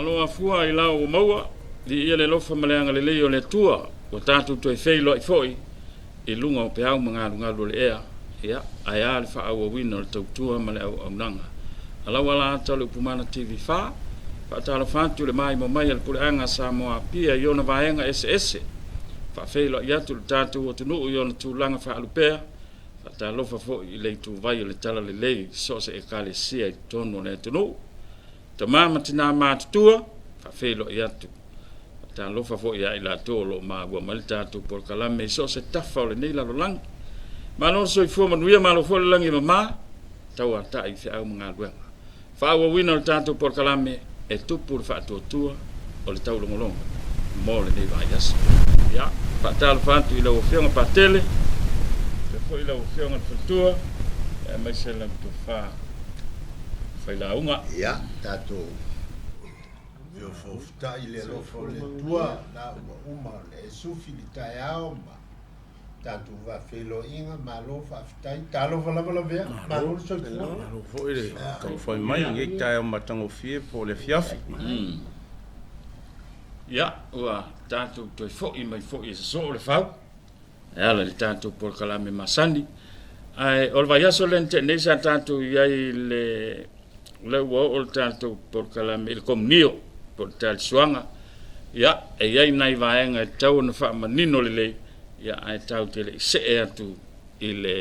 Malo afua i lao ua maua, viia le alofa ma le agalelei o le Atua, ua tatou toe feiloai foi i luga o peau ma galugalu o le ea, ia, ae a le faaauauina o le tautua ma le auaunaga. A lau alaata o le Upumana TV 4, faatalofa atu i le maimoa mai a le Puleaga a Samoa Apia i ona vaega eseese, faafeiloai atu i le tatou atunuu i ona tulaga faalupea, faatalofa foi i le ituvai o le Talalelei i so o se Ekalesia i totonu o le atunuu. Tama ma tina matutua, faafeiloai atu. Faatalofa foi ia i latou o lo o maua mai le tatou polokalame i so o se tafa o lenei lalolagi. Malo le soifua manuia, malo foi le lagi e mama, tauatai i feau ma galuega. Faaauauina o le tatou polokalame e tupu le faatuatua o le taulogologo mo lenei vaiaso. Ia, faatalofa atu i lau Afioga Patele, faapea foi lau Afioga i le Faletua, aemaise lau Tofa Failauga. Ia, tatou feofoofotai i le alofa o le Atua, la ua uma ona e sufi le taeao ma tatou faafeiloaiga, malo faafetai, talofa lava Lavea, malo le soifua. Malo foi le taumafai mai i lenei taeao matagofie po o le afiafi. Ia, ua tatou toe foi mai foi e sosoo le fau e ala i le tatou polokalame masani. Ae o le vaiaso lea na tea nei sa tatou i ai i le lea ua oo le tatou polokalame i le komunio po o le talisuaga. Ia, e i ai nai vaega e tatau ona faamanino lelei, ia ae tatou te le i see atu i le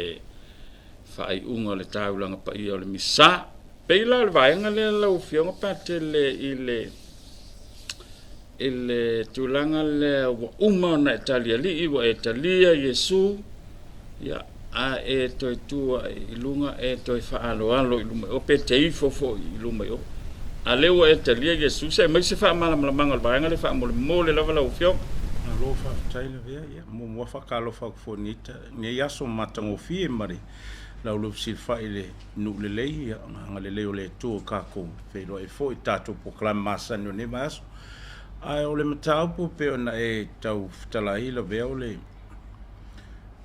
faaiuga o le taulaga paia o le Misa. Pei la o le vaega lea lau Afioga Patele i le i le tulaga lea ua uma ona e talialii, ua e talia Iesu, ia, a e toe tu ae i luga, e toe faaaloalo i luma i o, pe te ifo foi i luma i o. A lea ua e talia Iesu, se aumai se faamalamalamaga o le vaega lea faamolemole lava lau Afioga. Malo faafetai Lavea, ia muamua faatalofa atu foi i lenei aso matagofie ma le laulua fesilafai i le nuu lelei, ia agalelei o le Atua ua tatou feiloai foi i tatou polokalame masani o lenei vaiaso. Ae o le mataupu e pei ona e tau fetalai Lavea o le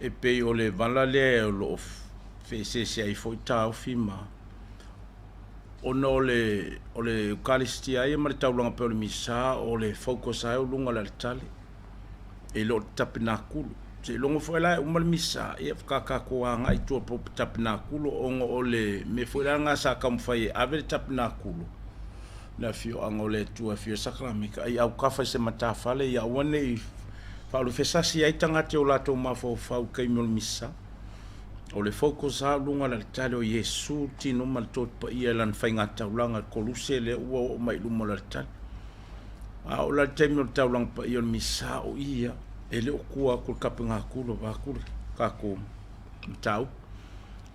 e pei o le vala lea o lo o feeseeseai ai foi taofi ma ona o le o le Eukalistia ia ma le taulaga pei o le Misa o le focus lava e o luga o le alatale e le o le tapenakulu. Seiloga foi la e uma le Misa ia faatoa tatou agai i tua po o le tapenakulu ona o le mea foi la lena sa taumafai e ave le tapenakulu le afioaga o le Atua e afio ai Sakarameka i autafa i se matafale ia aua ne i faaluafesasi ai tagata i o latou mafaufau i taimi o le Misa. O le focus lava o luga o le aletale o Iesu le tino ma le Toto Paia i lana faigataulaga i le Koluse lea ua oo mai i luma o le aletale. A oo la i le taimi o le taulaga paia o le Misa, o i ia, e le o tua atu le tapenakulu vaeatu le tatou mataupu.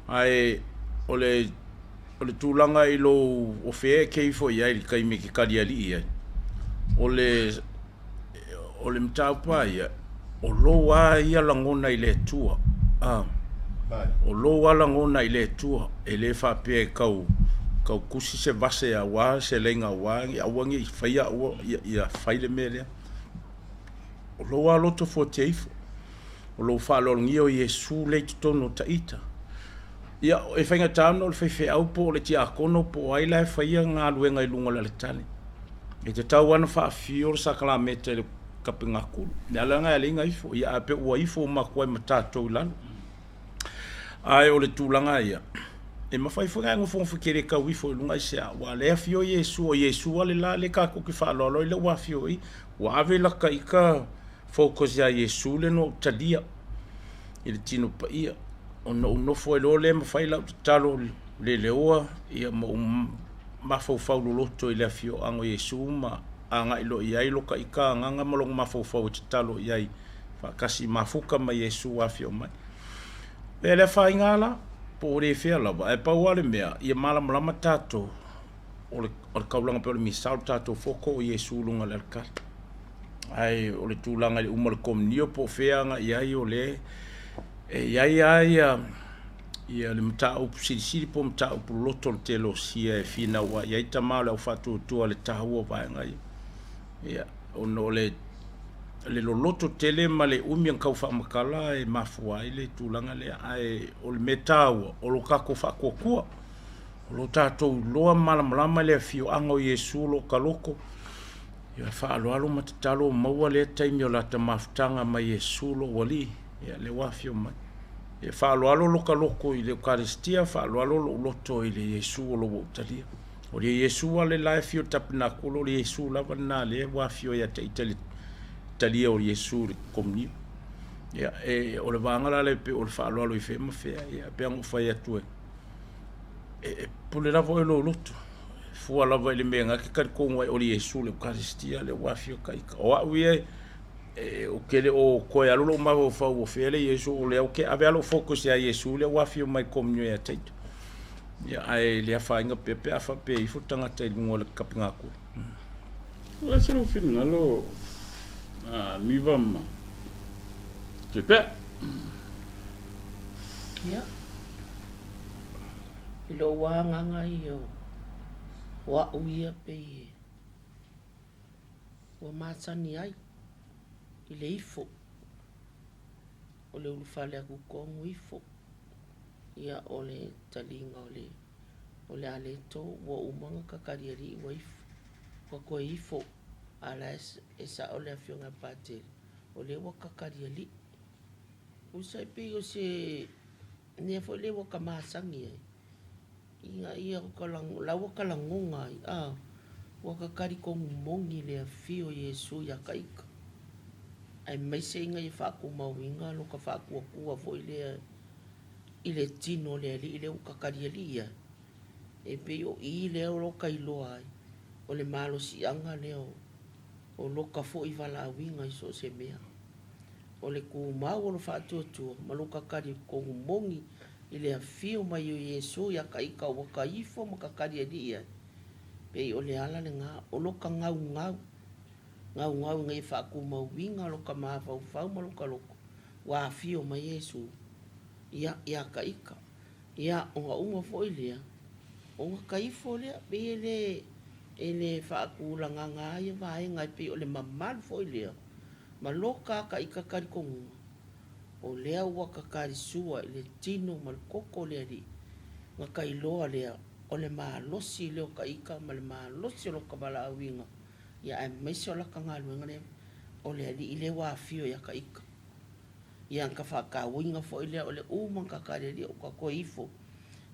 Ae o le o le tulaga i lou o fea e te ifo i ai i le taimi e te talialii ai, o le o le mataupu lava ia, o lou lava ia lagona i le Atua, a, o lou lava lagona i le Atua, e le faapea e tau tau tusi se vase aua se laina aua aua ne i faia aua ia fai le mea lea. O lou lava loto fuatia ifo, o lou faaaloalogia o Iesu lea i totonu o ta ita. Ia, e faigata ona o le faifeau po o le tiakono po o ai la e faia galuega i luga o le aletale. E tatau lava ona faafio le sakalameta i le tapenakulu. O le ala lena e ala ai ona ifo, ia ae pei ua ifo uma atu ai ma tatou i lalo. Ae o le tulaga ia, e mafai foi ona e nofonofo e te le tau ifo i luga aisea, aua o lea e afio Iesu, o Iesu lava le la lea tatou te faaaloalo ai lea ua afio i i, ua ave lata ita focus ia Iesu lea na ou talia i le tino paia. Ona ou nofo ai loa lea ma fai lau tatalo leleoa ia ma ou mafaufau loloto i le afioaga o Iesu ma agai loa i ai lota ita agaga ma lou mafaufau e tatalo i ai faatasi mafuta ma Iesu ua afio mai. E le afaina la, po o le fea lava, ae pau lava le mea, ia malamalama tatou o le taulaga pei o le misa o le tatou foko o Iesu i luga o le aletale. Ae o le tulaga i le uma o le komunio po o fea agai i ai o lea e i ai lava ia ia le mataupu silisili po o mataupu loloto o le teolosia e finau ai i ai tama o le au faatuatua i le taua o vaega ia. Ia, ona o le le loloto tele ma le umi ona tau faamatala e mafua ai le tulaga lea, ae o le mea taua o lo tatou faatuatua, o lo tatou iloa malamalama le afioaga o Iesu o lo o taloto. Ia faaaloalo ma tatalo ua maua lea taimi o lata mafutaga mai Iesu lou Alii, ia lea ua afio mai. Ia faaaloalo loka loko i le Eukaristia, faaaloalo lou loto i le Iesu o lo o ua ou talia. O le Iesu a le la e afio i le tapenakulo, o le Iesu lava lena lea ua afio ia te ita i le talia o Iesu i le Komunio. Ia, e, o le vaega la lea pei o le faaaloalo i fea ma fea, ia, pei ona ou fai atu e, e pule lava oe i lou loto. Fua lava i le mea na te talitonu ai o le Iesu le Eukaristia lea ua afio ta ita. O au ia, e, ou te le o toe alu lou mafaufau o fea le Iesu, o lea ou te ave lava lou focus ia Iesu lea ua afio mai i le komunio ia te ita. Ia, ae le afaina pea pe a faapea ifo le tagata i luga o le kapegakulu. O le a se lou finagalo a Niva ma Tuipea? Ia, i lou agaga ia o au ia pei e ua masani ai i le ifo o le ulufale atu tonu ifo, ia o le taliga o le o le aleto ua uma ona kakalialii ua ifo, ua toe ifo, a o la e sao le Afioga ia Patele, o lea ua kakalialii. Usa e pei o se mea foi lea ua ta masani ai, ina ia la ua ta lagona ai, a, ua ta talitonu moni le afio o Iesu ia ta ita, aemaise ina ia faatumauina lo ta faatuatua foi lea i le tino o le Alii lea ua ta talialii ai. E pei o i lea o lo ta iloa ai, o le malosiaga lea o lo ta foi valaauina i so o se mea. O le tumau o lo faatuatua ma lo ta talitonu moni i le afio mai o Iesu ia ta ita ua ta ifo ma ta talialii ai, pei o le ala lena o lo ta gaugau, gaugau ina ia faatumauina lo ta mafaufau ma lo ta loto, ua afio mai Iesu ia ia ta ita. Ia, ona uma foi lea, ona ta ifo lea, pei e le, e le faatulagaga ai ia vaega e pei o le mamalu foi lea, ma lo ta ta ita talitonuga, o lea ua ta talisua i le tino ma le koko o le Alii, na ta iloa lea, o le malosi lea o ta ita ma le malosi o lota valaauina, ia aemaise o lata galuega lea, o le Alii lea ua afio ia ta ita. Ia na ta faatauina foi lea o le uma na ta talialia o ta toe ifo,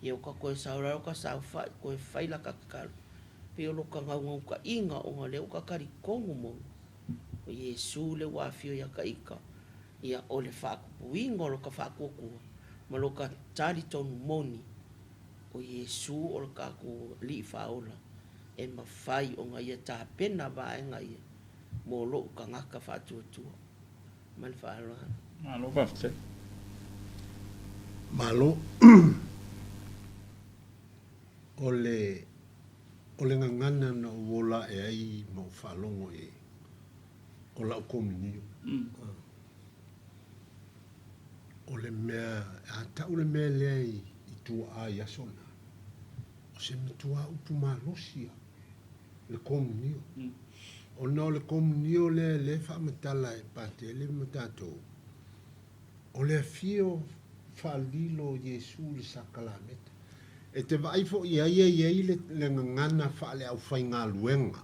ia o ta toe sau lalo ta saofai toe fai la ta tatalo. Pei o lo ta naunautaiga ona o lea ua ta talitonu moni o Iesu lea ua afio ia ta ita, ia o le faatupuina o lo ta faatuatua ma lo ta talitonu moni o Iesu o le tatou Alii Faaola e mafai ona Ia tapena vaega ia mo lou tagata faatuatua. Ma le faaaloalo. Malo faafetai. Malo. O le o le gagana na ou ola ae ai ma ou faalogo i ai, o lau komunio. O le mea, a tau le mea lea i tuaa i aso na, o se matua upu malosi lava, le komunio. Ona o le komunio lea lea e faamatala e Patele ma tatou, o le afio faalilo o Iesu i le sakalameta. E te vaai foi i ai e i ai le gagana faale-aufaigaluega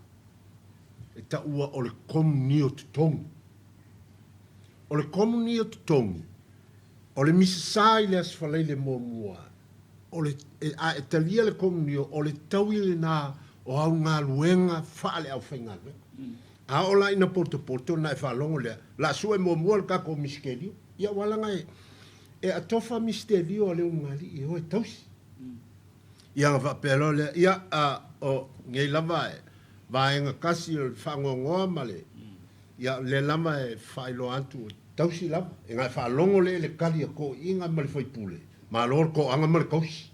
e taua o le komunio totogi. O le komunio totogi, o le misasa i le Aso Faraile muamua, o le, a e talia le komunio, o le taui lena o au galuega faale-aufaigaluega. A oo la ina potopoto ona e faalogo lea, la sue muamua le tatou misitelio. Ia ua laga e, e atofa misitelio a le ulugalii e o e tausi. Ia ona faapea loa lea, ia, a, o nei lava e vaega tasi o le faanoanoa ma le, ia lea lava e faailoa atu, tausi lava. E na e faalogo lea i le tali a toeaiina ma le faipule, malo le toaga ma le tausi.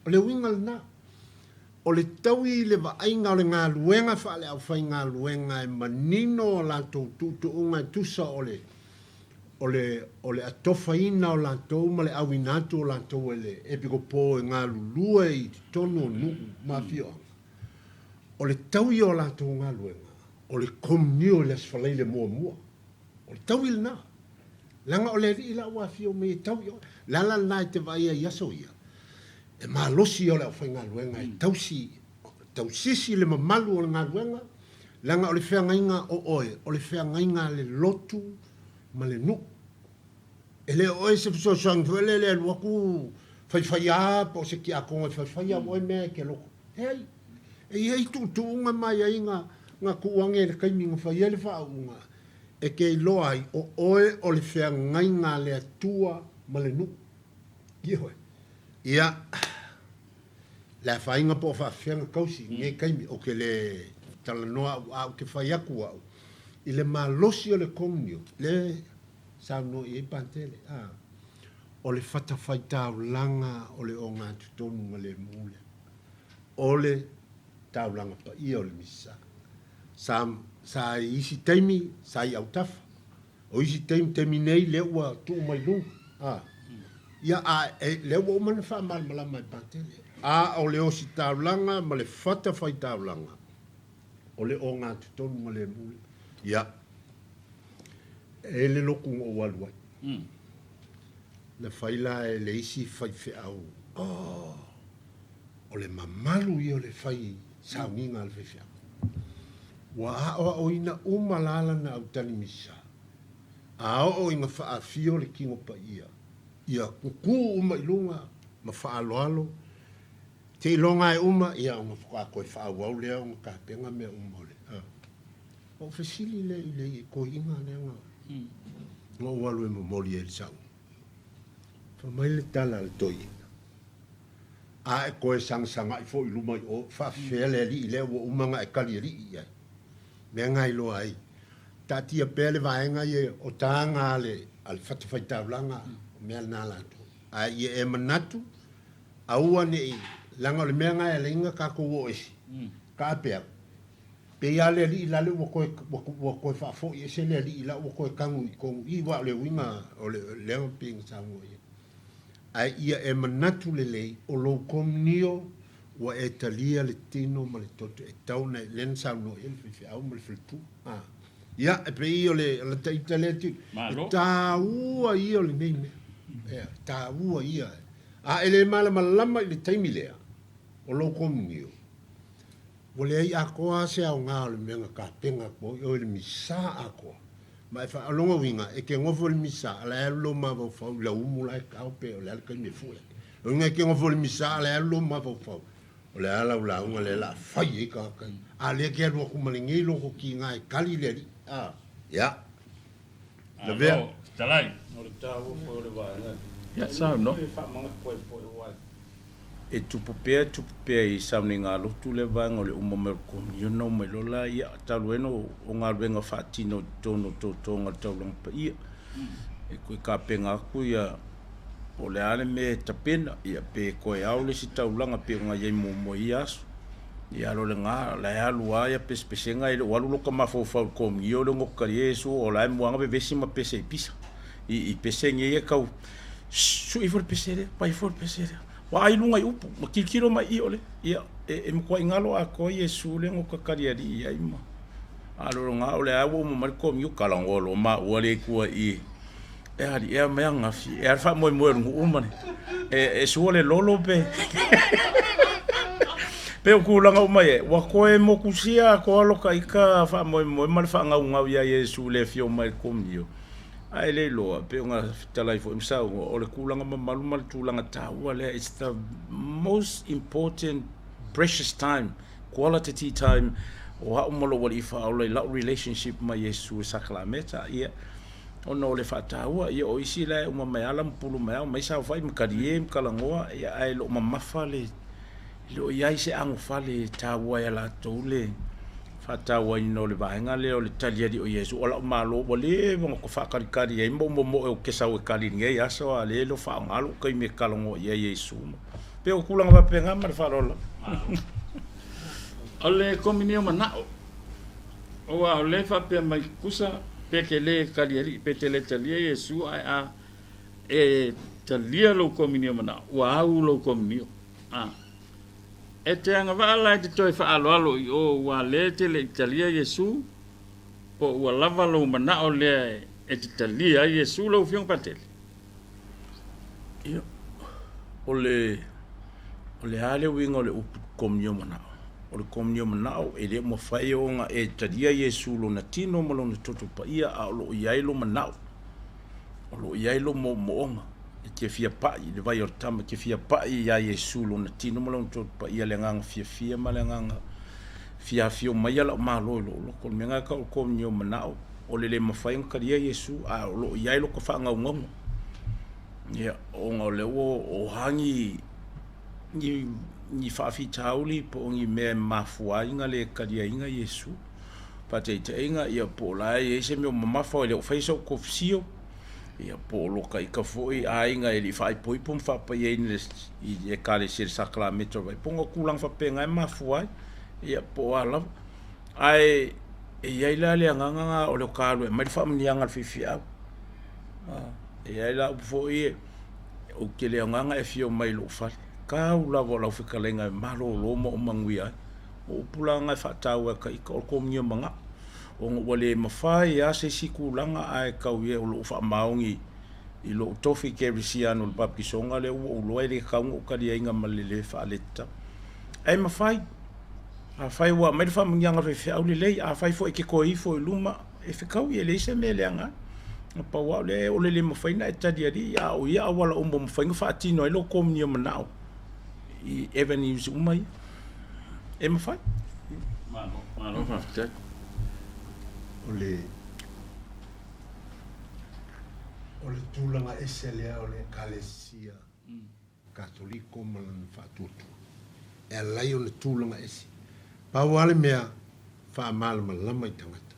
O le uiga lena. O le taui i le vaaiga o le galuega faale-aufaigaluega e manino a latou tuutuuga e tusa o le o le o le atofaina o latou ma le auina atu o latou e le epikopo e galulue i totonu o nuu ma afioaga. O le taui o latou galuega, o le komunio i le Aso Faraile muamua. O le taui lena. Leaga o le Alii la ua afio mai e taui oe. O le ala lena e te vaai ai i aso ia, e malosi ia o le aufaigaluega e tausi, tausisi le mamalu o le galuega, Leaga o le feagaiga o oe, o le feagaiga a le lotu ma le nuu. E le o oe se fesoasoani foi lea e alu atu faifaia po o se tiakono e faifaia oe mea e te loto. Leai. E i ai tuutuuga ma aiaiga na tuu ane i le taimi na fai ai le faauuga e te iloa ai o oe o le feagaiga a le Atua ma le nuu. Ioe. Ia, le afaina po o faafefea na tausi i lenei taimi, ou te le talanoa au a ou te fai atu au i le malosi o le komunio, le saunoa i ai Patele, a, o le fatafaitaulaga o le ogatotonu ma le mu lea, o le taulaga paia o le Misa. Sa, sa i isi taimi, sa i autafa. O isi taimi, taimi nei, lea ua tuu mai luga. A, ia, a, e, lea ua uma ona faamalamalama e Patele. A o le ositaulaga ma le fatafaitaulaga, o le ogatotonu ma le mu lea. Ia, e le lotu na ou alu ai. Na fai la e le isi faifeau, Oh, o le mamalu ia o le fai sauniga a le faifeau. Ua aoaoina uma la lana autali misa, a oo ina faafio le tino paia, ia kukū uma i luga ma faaaloalo, seiloga e uma, ia ona faatoa toe faaauau lea ona tapena mea uma o le. Ou fesili lea i le toeaina lea na ou alu e momoli ai le sauni. Fai mai le tala a le toeaina, A e toe sagasaga'i foi i luma i o, faafefea le alii lea ua uma ona e talialii i ai? Mea na iloa ai, taatia pea le vaega ia o taga a le fatafaitaulaga, o mea na latou. Ae ia e manatu, aua ne i, leaga o le mea na e ala ai ona tatou oo ese, taape atu, Pei lava le alii la le ua toe, ua toe faafoi ese le alii la ua toe tanu i tonu i, aua o le uiga o le, lea pei ona saunoa i ai. Ae ia e manatu lelei, o lou komunio ua e talia le tino ma le toto e tatau ona e, lea na saunoa i ai le faifeau ma le faletua. A, ia, e pei o le, o lata ita lea ti, e taua ia o lenei mea. Ea, taua ia. A e le malamalama i le taimi lea, o lou komunio, Ua leai atoa lava se aoga o le mea na tapena atu ai oe i le misa atoa. Ma e faalogo uiga, e te nofo i le misa, a la e alu lou mafaufau i lau umu la e tao pe o le a le taimi e fue ai. O uiga e te nofo i le misa a la e alu lou mafaufau, o le a lau lauga lea o le a fai ai tagata ia. A o lea e te alu atu ma lenei loto tiga e tali le alii. A, ia. Lavea. Malo, fetalai. O le taua foi o le vaega. Ia, saunoa. E faamanatu ai foi aua E tupu pea, tupu pea i sauniga lotu le vaega o le uma mai o le komuniona uma mai loa laia, talu ai ona o galuega faatino i totonu o totoga o le taulaga paia. E toe tapena atu ia po o le a le mea e tapena, ia pe toe ao le isi taulaga pei ona i ai muamua i ia aso. Ia alu lena, o la e alu lava ia pesepesega, e le o alu lota mafaufau i le komunio le goto Iesu o la e muaga vevesi ma pese i pisa. I pese nei e tau sui ifo le pese lea, pai ifo le pese lea. Ua ai luga i upu, ma tilotilo mai i o le, ia, e matuai galo atoa Iesu lea na tatalialii i ai ma alologa o le a ua uma mai le komiu, talanoa loa maua le Atua i i, e alii ea mai ananafi, e a le faamoemoe o le nuu ma le, e sua le lolo pe, pe o tulaga uma ia, ua toe motusia atoa lota ita faamoemoe ma le faagaugau ia Iesu i le afio mai i le komiu. Ae le iloa, pei ona fetalai foi ma saunoa, o le tulaga mamalu ma le tulaga taua lea, it's the most important precious time, quality time o au ma lou Alii Faaola i lau relationship ma Iesu e sakalameta. Ia, ona o le faataua, ia o isi la e uma mai ala ma pulu mai ao, mai saofai ma talie ma talanoa, ia ae le o mamafa le, le o i ai se anofale e taua ai ia latou le faatauaina o le vaega lea o le taliali o Iesu, o la'u malo ua leva ona faatalitali ai ma ou momoe ou te sau e tali i lenei aso, a o lea e le o faaaoga lou taimi e talanoa i ai Iesu. E pei o tulaga faapena ma le faaaloalo lava. O le komunio mana'o, aua o lea e faapea mai tusa pe te le talialii, pe te le talia Iesu ae a e talia lou komunio mana'o, ua au lou komunio. A. E te agavaa la e te toe faaaloalo i o ua lē te le i talia Iesu, po ua lava lou manao lea e te talia ai Iesu lau Afioga Patele? Ia, o le, o le a le uiga o le upu komunio manao? O le komunio manao, e le o mafai ona e talia Iesu Lona tino ma Lona toto paia, a o lo o i ai lo manao, o lo o i ai lo moomooga, e te fia pai i le vai o le tama, e te fia pai iā Iesu Lona tino ma Lona toto paia, le agaga fiafia ma le agaga fia afio mai a la'u malo i lou loko. O le mea lena e tau o le komunio manao, o le le mafai ona talia Iesu, a o lo o i ai lo ta faagaugauga. Ia, ona o lea ua o a ni ni, ni faafitauli po o ni mea e mafua ai na le taliaina Iesu. Faataitaiga, ia po o la e i ai se mea o mamafa e le o faia sau kofisio, ia po o lo ta ita foi aiga e le i faaipoipo ma faapaiaina i le Ekalesia i le sakalameta o le faaipoipoga, o tulaga faapena e mafua ai, ia po o a lava. Ae e i ai la le agaga lena o le ta alu e aumai le faamanuiaga a le faifeau. E i ai la upu foi ia, Ou te le aoga e afio mai i lou fale. Tau lava o lau fetalaiga e malolo ma ou manuia ai. O upu la na e faataua e ta ita o le komunio manao. Ona ua le mafai lava se isi tulaga ae tau ia o lou faamaoni i lou tofi kerisiano i le papatisoga lea ua ou iloa e le tatau ona ou taliaina ma le le faaletau. Ae mafai. Afai ua aumai le faamanuiaga a le faifeau lelei, afai foi e te toe ifo i luma, e fetaui, e leai se mea e leaga ai. Na pau lava o lea, o le le mafai ona e talialii, a o ia auala uma ua mafai ona faatino ai lou komunio manao i avenues uma ia. E mafai. Malo, malo faafetai. O le, o le tulaga ese lea o le Ekalesia Katoliko ma lana faatuatua e alai ona tulaga ese. Pau lava le mea, faamalamalama i tagata.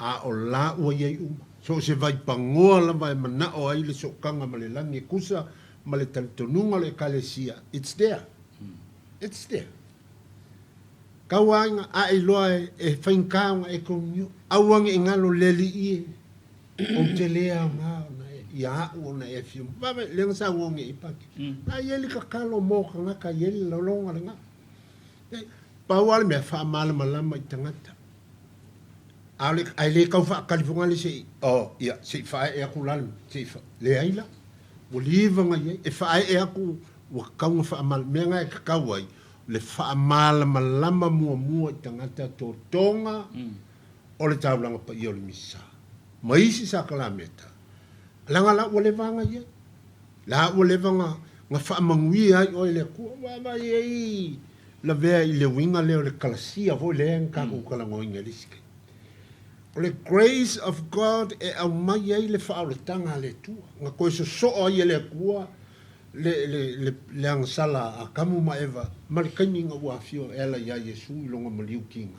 A o la ua i ai uma. So o se vaipagoa lava e manao ai le sootaga ma le lagi e tusa ma le talitonuga o le Ekalesia, it's there. It's there. Kau aiga, a e iloa e faigata ona e komunio, aua ne i galo le alii e. Ou te le aoga ona e, ia a'u ona e afio mai. Vaavaai, lea na saunoa nei i Paki. La e i ai le tatalo mo tagata e i ai le lologa lena. E, pau lava le mea, faamalamalama i tagata. A o le, ae le tau faatalifoga le se i, oh, ia, se i faaee atu la le, se i fa, leai la. Ua leva ona i ai. E faaee atu, ua tatau ona faamalamalama. Mea na e tatau ai, le faamalamalama muamua i tagata totoga, o le taulaga paia o le Misa ma isi sakalameta, leaga la ua leva aga i ai. La ua leva na, na faamanuia ai oe e le Atua. Vaavaai ai lavea i le uiga lea o le kalasia foi lea na tatou talanoaina i le isi taimi. O le grace of God e aumai ai le faaolataga a le Atua. Na toe sosoo ai e le Atua le, le, le, le agasala a Atamu ma Eva ma le taimi na ua afio e ala iā Iesu i lona maliu kiga.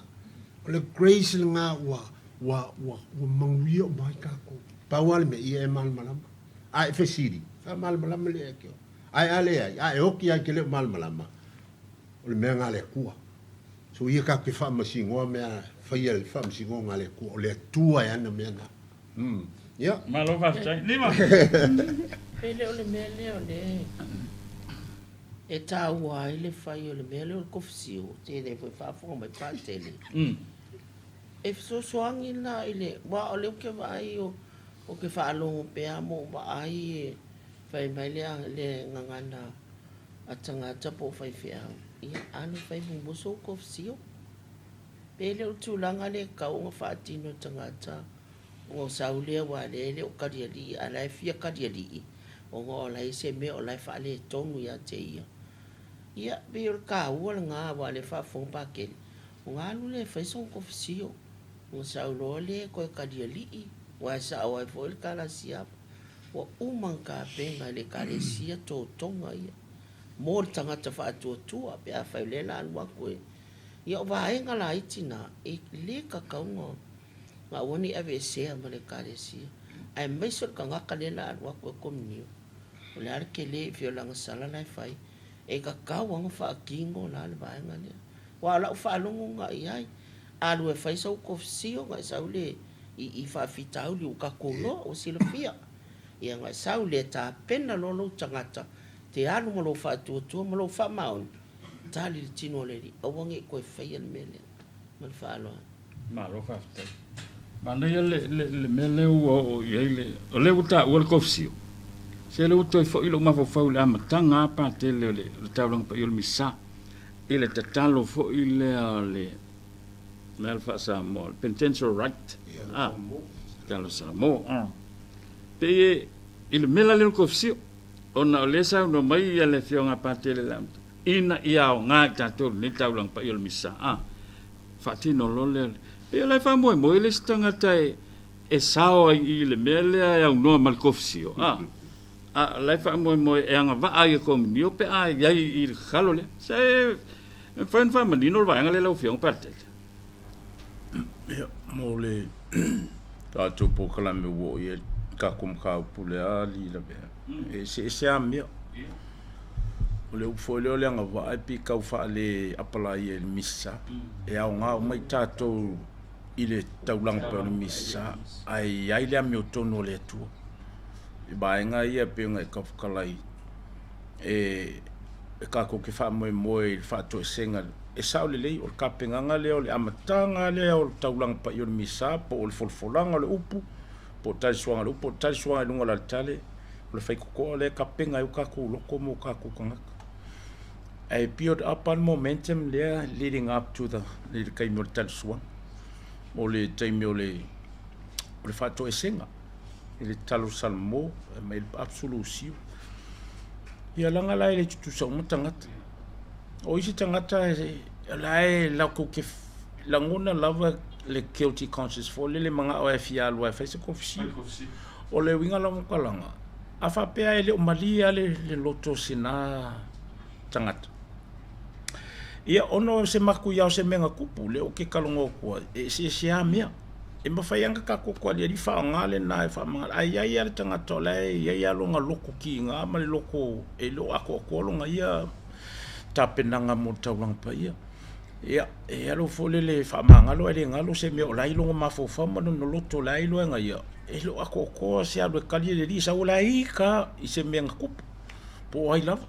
O le grace lena ua, ua, ua, ua manuia uma ai tatou. Pau lava le mea, ia e malamalama. A e fesili, faamalamalama lea ia te oe. Ae a leai, a e oti lava e te le o malamalama, o le mea lena a le Atua. So ia tatou te faamasinoa mea faia i le faamasinoga a le Atua. O le Atua e ana mea na. Umm. Ia. Malo faafetai. Lima. Pe le o le mea lea o lea e taua ai le fai o le mea lea o le kofisio, tele foi faafofoga mai Patele. E fesoasoani la i le, aua o lea ou te vaai o, ou te faalogo pea ma ou vaai e fai mai le, le gagana a tagata po o faifeau, ia alu e fai muamua sou kofisio. Pe le o le tulaga lea e tatau ona faatino e tagata ona sau lea aua o lea e le o kalialii a o la e fia kalialii ona o la e i ai se mea o la e faaletonu ia te ia. Ia, pei o le taua lena aua o lea e faafofoga Pakele, ona alu lea e fai sona kofisio ona sau loa lea e toe kalialii aua e sao ai foi le tala a Siama, ua uma ona tapena e le Ekalesia totoga ia mo le tagata faatuatua pe afai o lea o le a alu atu e Ia o vaega laiti na, e le tatau ona aua ne i aveesea ma le Ekalesia, aemaise o le tagata lea o le a alu atu e komunio. O le a le tele i fea o le agasala la e fai, e tatau lava ona faatino la le vaega lea. Aua o lau faalogo na i ai, a alu e fai sau kofisio ona e sau lea i faafitauli ua tatou iloa, ua silafia. Ia ona e sau lea tapena loa lou tagata, te alu ma lou faatuatua ma lou faamaoni, Tali le tino o le Alii, aua ne i toe faia le mea lea. Ma le faaaloalo. Malo faafetai. Manaia le, le, le mea lea ua oo i ai le, o lea ua taua le kofisio. Se lea ua toe foi lou mafaufau i le amataga lava Patele o le, o le taulaga paia o le Misa. i le tatalo foi lea o le mea le faa-Samoa, le penitential rite, a, tatalo Samoa. Pei e i le mea la lea o le kofisio, ona o lea e saunoa mai le Afioga a Patele i le amataga, ina ia aoga i tatou lenei taulaga paia o le Misa, a, faatino loa lea. Pei o la e faamoemoe le isi tagata e sao ai i le mea lea e aunoa ma le kofisio, a, a o la e faamoemoe e agavaa ia komunio pe a i ai i le tatalo lea. Se e mafai ona faamanino le vaega lea lau Afioga Patele? Ia, mo le tatou polokalame ua oo i ai le tatou mataupu lea alii lavea, e eseese lava mea. O le upu foi lea o le agavaa e pei tau faale apalaia i le Misa. E aoga uma i tatou i le taulaga pei o le Misa, ae i ai le amiotonu a le Atua. I vaega ia e pei ona e taufatalai e tatou te faamoemoe i le faatoesega. E sao lelei, o le tapenaga lea o le amataga lea o le taulaga paia o le Misa, po o le folafolaga o le upu, po o le talisuaga o le upu, po o le talisuaga i luga o le aletale, o le faitotoa lea e tapena ai o tatou loto ma o tatou tagata. Ae build up lava le momentum lea leading up to the i le taimi o le talisuaga, o le taimi o le faatoesega i le tatalo salamo mai le absolution. Ia leaga la e le tutusa uma tagata. O isi tagata o la e latou te lagona lava le guilty conscious foi lele, manao e fia alu e fai se kofisi. O le uiga la o faamatalaga, a faapea e le o malie lava le loto o sina tagata, ia ona o se matuia o se mea na tupu, lea ou te talanoa atu ai, e eseese lava mea. E mafai lava ona tatou atu faaaoga lena e faamagalo, ae i ai lava le tagata o la e i ai lava lona loto kiga ma le loto e le o atoatoa lona ia tapenaga mo le taulaga paia. Ia, e alu foi lele e faamagalo ae le galo se mea o la e i lona mafaufau ma lona loto o la e iloa e ia, e le o atoatoa se alu e tali le alii, sau o la e ita i se mea na tupu, po o ai lava.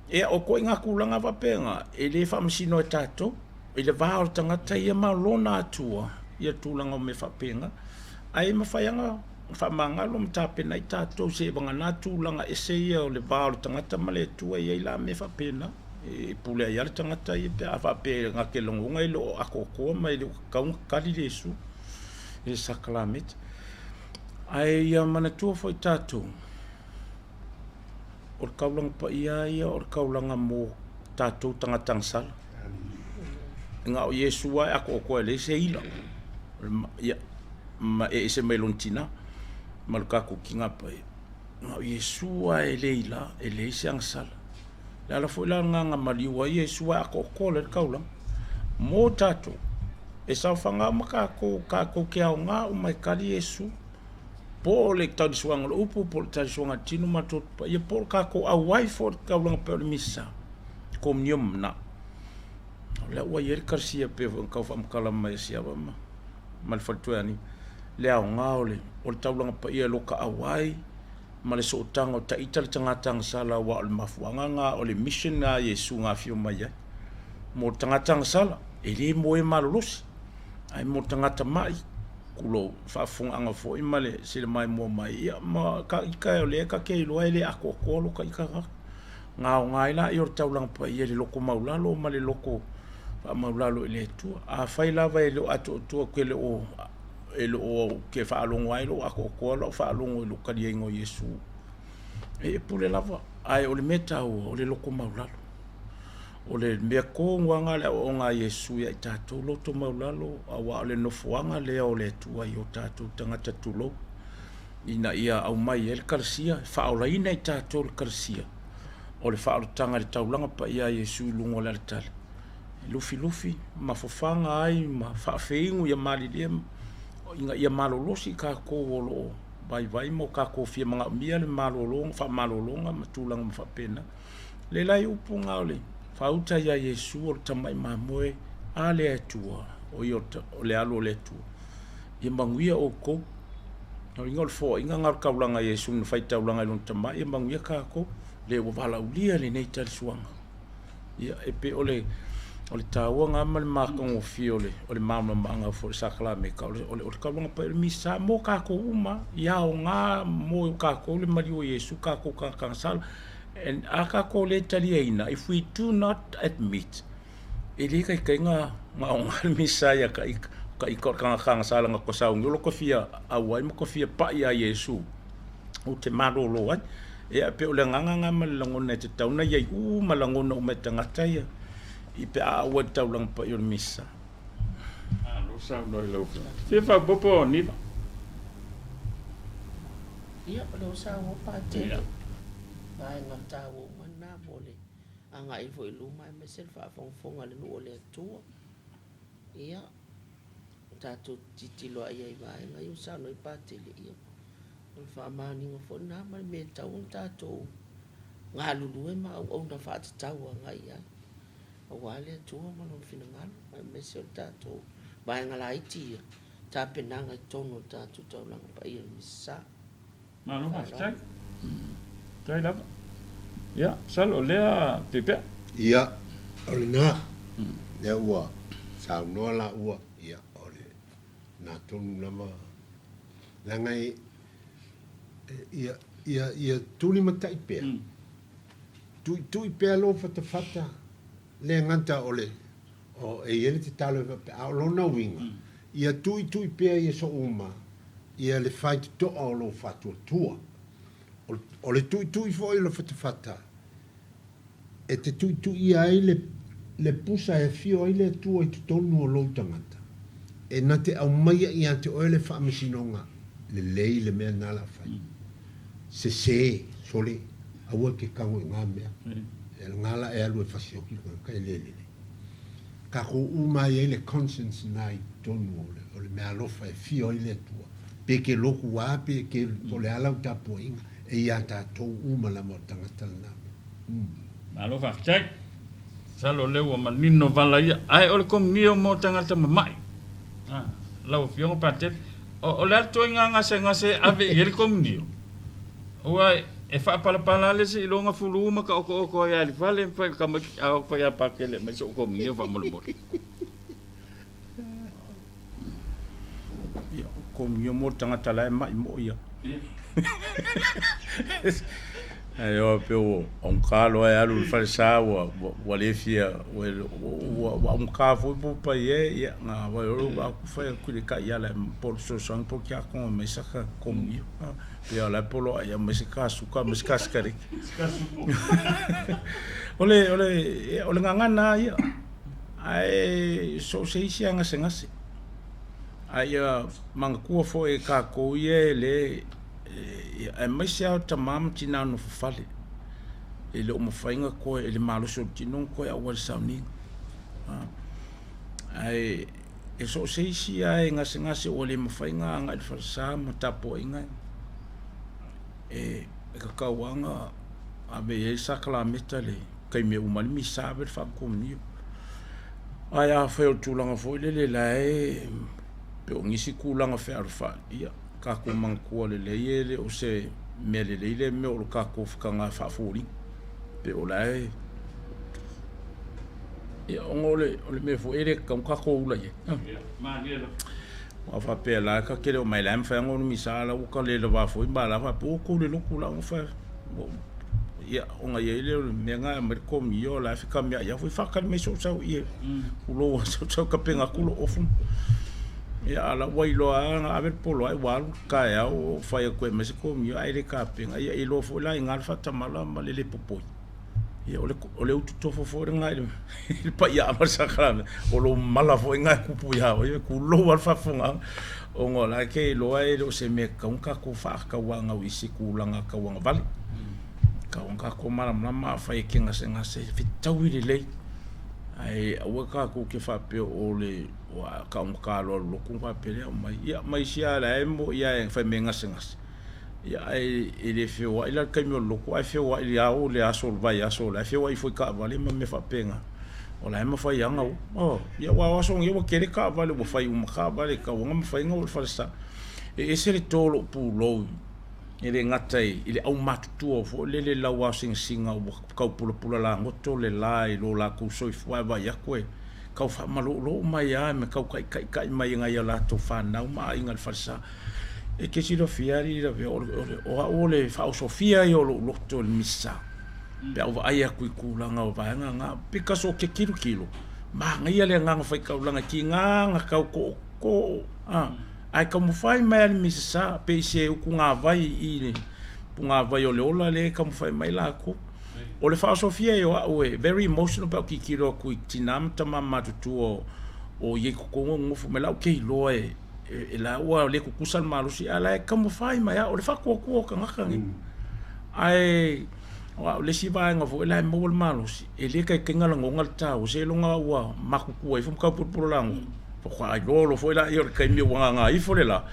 Ia, o ituaiga tulaga faapena, e le faamasino e tatou i le va o le tagata ia ma lona Atua ia tulaga o mea faapena. Ae mafai lava ona faamagalo ma tapena ai tatou seivagana tulaga ese ia o le va o le tagata ma le Atua, e i ai la mea faapena. E pule ai lava le tagata ia pe a faapea na te lagona e le o atoatoa ma e le o tatau ona tali Iesu i le sakalameta. Ae ia manatua foi tatou, o le taulaga paia ia o le taulaga mo tatou tagata agasala. Na o Iesu lava e atoatoa e leai se ila, ia, ma e ese mai lona tina ma le tatou tina paia. Na o Iesu lava e le ila, e leai se agasala. Le ala foi la lena na maliu ai Iesu ae atoatoa lelei le taulaga mo tatou. E saofaga uma tatou, tatou te aoga uma e tali Iesu, po o le talisuaga o le upu, po o le talisuaga o le tino ma le toto paia, po o le tatou auai foi i le taulaga pei o le misa, komunio ma manao. O lea ua i ai le kalasia pei foi ona tau faamatala mai e Siava ma le faletua ia Niu, le aoga o le taulaga paia i lota auai ma le sootaga o taita le tagata agasala, aua o le mafuaaga lena o le mission lena a Iesu na afio mai ai mo le tagata agasala, e le mo e malolosi, ae mo le tagata mai, tulou, faafofogaaga foi ma le selemaimoa mai, ia ma ka ita o lea ta te iloa e le atoatoa lo ta ita tagata. Na aoga ai laia o le taulaga paia i le loto maulalo ma le loto faamaulalo i le Atua. Afai lava e le o atoatoa ke le o e le o ke faalogo ai lou atoatoa lau faalogo i lou taliaiga o Iesu, e pule lava. Ae o le mea taua, o le loto maulalo. O le mea tonu lava lena o le aoaoga a Iesu ia i tatou, loto maulalo, aua o le nofoaga lea o le Atua i o tatou tagata tulou, ina ia aumai ai le kalasia, e faaolaina i tatou le kalasia o le faaolataga i le taulaga paia a Iesu i luga o le aletale, e lufilufi ma fofaga ai ma faafeinu ia malilie ina ia malolosi tatou o lo o vaivai ma o tatou fia manaomia le malologa, faamalologa ma tulaga uma faapena. Le la upu na o le faauta ia Iesu o le tamai mamoe a le Atua, o ia o le alo o le Atua. Ia manuia outou. O le uiga o le foaiga na o le taulaga a Iesu na fai taulaga i lona tamai, ia manuia tatou, le ua valaaulia lenei talisuaga. Ia, e pei o le taua lena ma le matagofie o le malamalamaaga foi o le sakalameta, o le taulaga paia o le misa mo tatou uma, ia aoga mo tatou le maliu o Iesu, tatou tagata agasala. And a tatou le taliaina, if we do not admit. E le taitaiga aoga le misa ia ka ika ka ika o le tagata sa laga ko sauni o lo ko fia auai ma ko fia pa'i iā Iesu ou te malōlō ai. Ia e pei o le agaga lena ma le lagona e tatau ona i ai uma lagona uma e tagata ia i pe a auai i le taulaga paia o le misa. Malo saunoa i lau afioga. Fia faaopoopo Niva. Ia, o lea ua saunoa Patele, vaega taua uma na mo le agai foi i luma aemaise le faafogafoga a le nuu o le Atua. Ia, tatou tilotilo lava i ai i vaega ia ua saunoa ai Patele, ia, o le faamaoniga foi lena ma le mea e tatau ona tatou galulue ma auauna faatatau agai i ai, aua le Atua ma Lona finagalo, aemaise o le tatou vaega laiti ia, tapenaga i totonu o le tatou taulaga paia o le Misasa. Malo faafetai. Faafetai lava. Ia, masalo o lea pea. Ia, o lena, lea ua saunoa laua, ia, o lena tonu lava, leaga e, ia, ia, ia tulimatai pea, tuitui pea lou fatafata, le gata o le, o, e i ai le tatalo e faapea, a o lona uiga, ia tuitui pea i aso uma, ia le faitotoa o lou faatuatua. O le tuitui foi o le fatafata, e te tuituia ai le, le pusa e afio ai le Atua i totonu o lou tagata, e na te aumaia ia te oe le faamasinoga lelei le mea na la fai. Sese, sole, aua ke kago i ngā mea. E ngā la e alu e fasioki ka e le lelei. Takou uma ai ai le conscience na i totonu o le mea alofa e fio ai le Atua. Pe ke loku a, pe ke o le ala o tapuaiga, e ia tatou uma lava o tagata lena mea. Malo faafetai. Masalo o lea ua manino vala ia. Ae o le komunio mo tagata mama'i. Lau Afioga Patele, o le a le ituaiga gasegase e ave i ai le komunio? Aua e faapalapala lava le isi iloga fulu ma taotooto ai lava i le fale ma fai tamaiti a o fai a Patele aumai so'u komunio faamolemole. Ia, komunio mo le tagata la e ma'i mo'i ia. Ae o pe o augata loa e alu i le falesa ua ua le fia ua ua augata foi po pai e ia na vai o lo aku fai aku le ka ia la po le fesoasoani po o le tiakono mai saka komunio. Pe o la e polo ai mai se ka suka mai se ka sikareti. O le o le o le gagana ia. Ae so o se isi lava gasegase. Ae ia manatua foi e tatou ia e le aemaise lava o tama ma tina nofo fale. E le o mafai ona toe i le malosi o le tino ona toe auai i le sauniga. Ae e so o se isi lava e gasegase ua le mafai ona agai i le falesa ma tapuaiga e tatau lava ona ave i ai le sakalameta i le taimi e uma ai le misa ave le faakomunio. Ae afai o le tulaga foi lele la e pei o nisi tulaga fealofani, ia tatou manatua lelei e le o se mea lelei lea mea o le tatou fetaga faafoliga. Pei o la e Ia, ona o le, o le mea foi e le tatau ona tatou ula i ai. Aua faapea la ta te le o mai la e mafai ona misa la ua ta le lava foi ma la faapea ua tou le lotu la ua fai ia ona i ai lea o le mea na aumai le komunio la e fekamia'i ai foi faatali mai sou sau i ulou sau sau tapena atu lou ofu. Ia a o la ua iloa lava na ave le polo ae ua alu le taeao o fai atu e aumai se komunio ae le tapena. Ia e iloa foi la i ina le faatamala ma le le popoi. Ia o le, o le utu tofo foi lena i le paiaa ma le sakalameta, o lou mala foi lena e tupu ia oe, tulou lava le faafofogaaga, ona o la e te iloa e le o se mea e tatau ona tatou faatauanau i se tulaga tauagavale. Tatau ona tatou malamalama afai e te gasegase, fetaui lelei, ae aua tatou te faapea o le ua taugata loa i le lotu ona faapea lea, aumai. Ia ma isi lava la e moni lava e fai mai e gasegase, Ia ae e le feoai la i le taimi o le lotu ae feoai i le ao o le aso o le vaiaso o la e feoai foi i taavale ma mea faapena. O la e mafai lava ona o. Oh, ia aua o aso nei ua tele taavale ua fai uma taavale e tatau ona mafai ona o i le falesa. E ese le to o lou pulou e le gata i le aumatutua foi lele i lau aosinasina ua tau pulapula lagoto le la i lo latou soifua ae vaai atu e tau faamaloulou mai lava ma tau taitaitai mai e nai a latou fanau ma aiga i le falesa. E te silafia alii Lavea, o au o le faaosofia ia o lou loto i le Misa, pe a ou vaai atu i tulaga o vaega na, because ou te tilotilo, Manaia le agaga faitaulaga e tiga na tau tootoo a, ae taumafai mai lava le Misasa pei se utugavai i le punavai o le ola lea e taumafai mai latou. O le faaosofia e o au e very emotional pe a ou tilotilo atu i tina ma tama matutua o i ai i totonu o nonofo mai la ou te iloa e e la ua le tutusa le malosi ae la e taumafai mai lava o le faatuatua o tagata nei. Ae o au le isi vaega foi la e maua le malosi e le taitai ona lagona le taua seiloga ua matutua ifo ma tau pulupulu lagoto faatoa iloa loa foi lea o le taimi ua gaga ifo le la,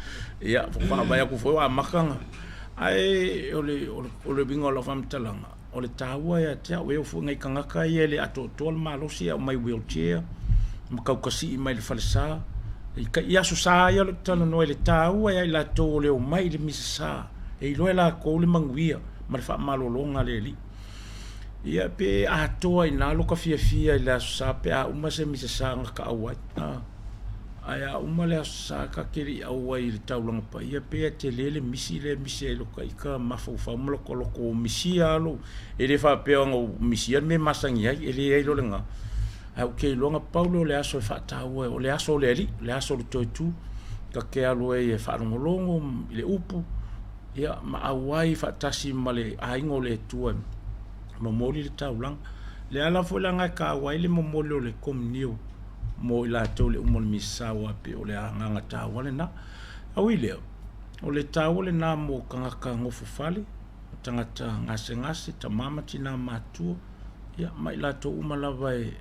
ia faatoa vaai atu foi ua amata ona. Ae o le o le uiga o lau faamatalaga, o le taua ia te au, e oo foi i nai tagata ia e le atoatoa le malosi e aumai wheelchair ma tautasii mai le falesa i Aso Sa ia o lo o talanoa i le taua ia i latou o le omai i le Misa Sa e iloa e latou le manuia ma le faamalologa a le Alii. Ia pe atoa i ina lo ta fiafia i le Aso Sa pe a uma se Misa Sa na ta auai. Ae a uma le Aso Sa ta te le i auai i le taulaga paia pe e tele le misi lea e misi ai lota ita mafaufau ma lota loto ua misia lava lou E le faapea ona ou misia le mea e masani ai, e leai loa lena. Ae ou te iloa na pau lea o le aso e faataua ai, o le aso o le Alii, o le aso o le toe tu, ta te alu ai e faalogologo i le upu, ia, ma auai faatasi ma le aiga o le Atua e momoli le taulaga. O le ala foi la lena e taua ai le momoli o le komunio mo i latou i le uma o le Misa aua e pei o le agaga taua lena. Ae ui i lea, o le taua lena mo tagata nofofale, o tagata gasegase, tama ma tina matutua, ia ma i latou uma lava e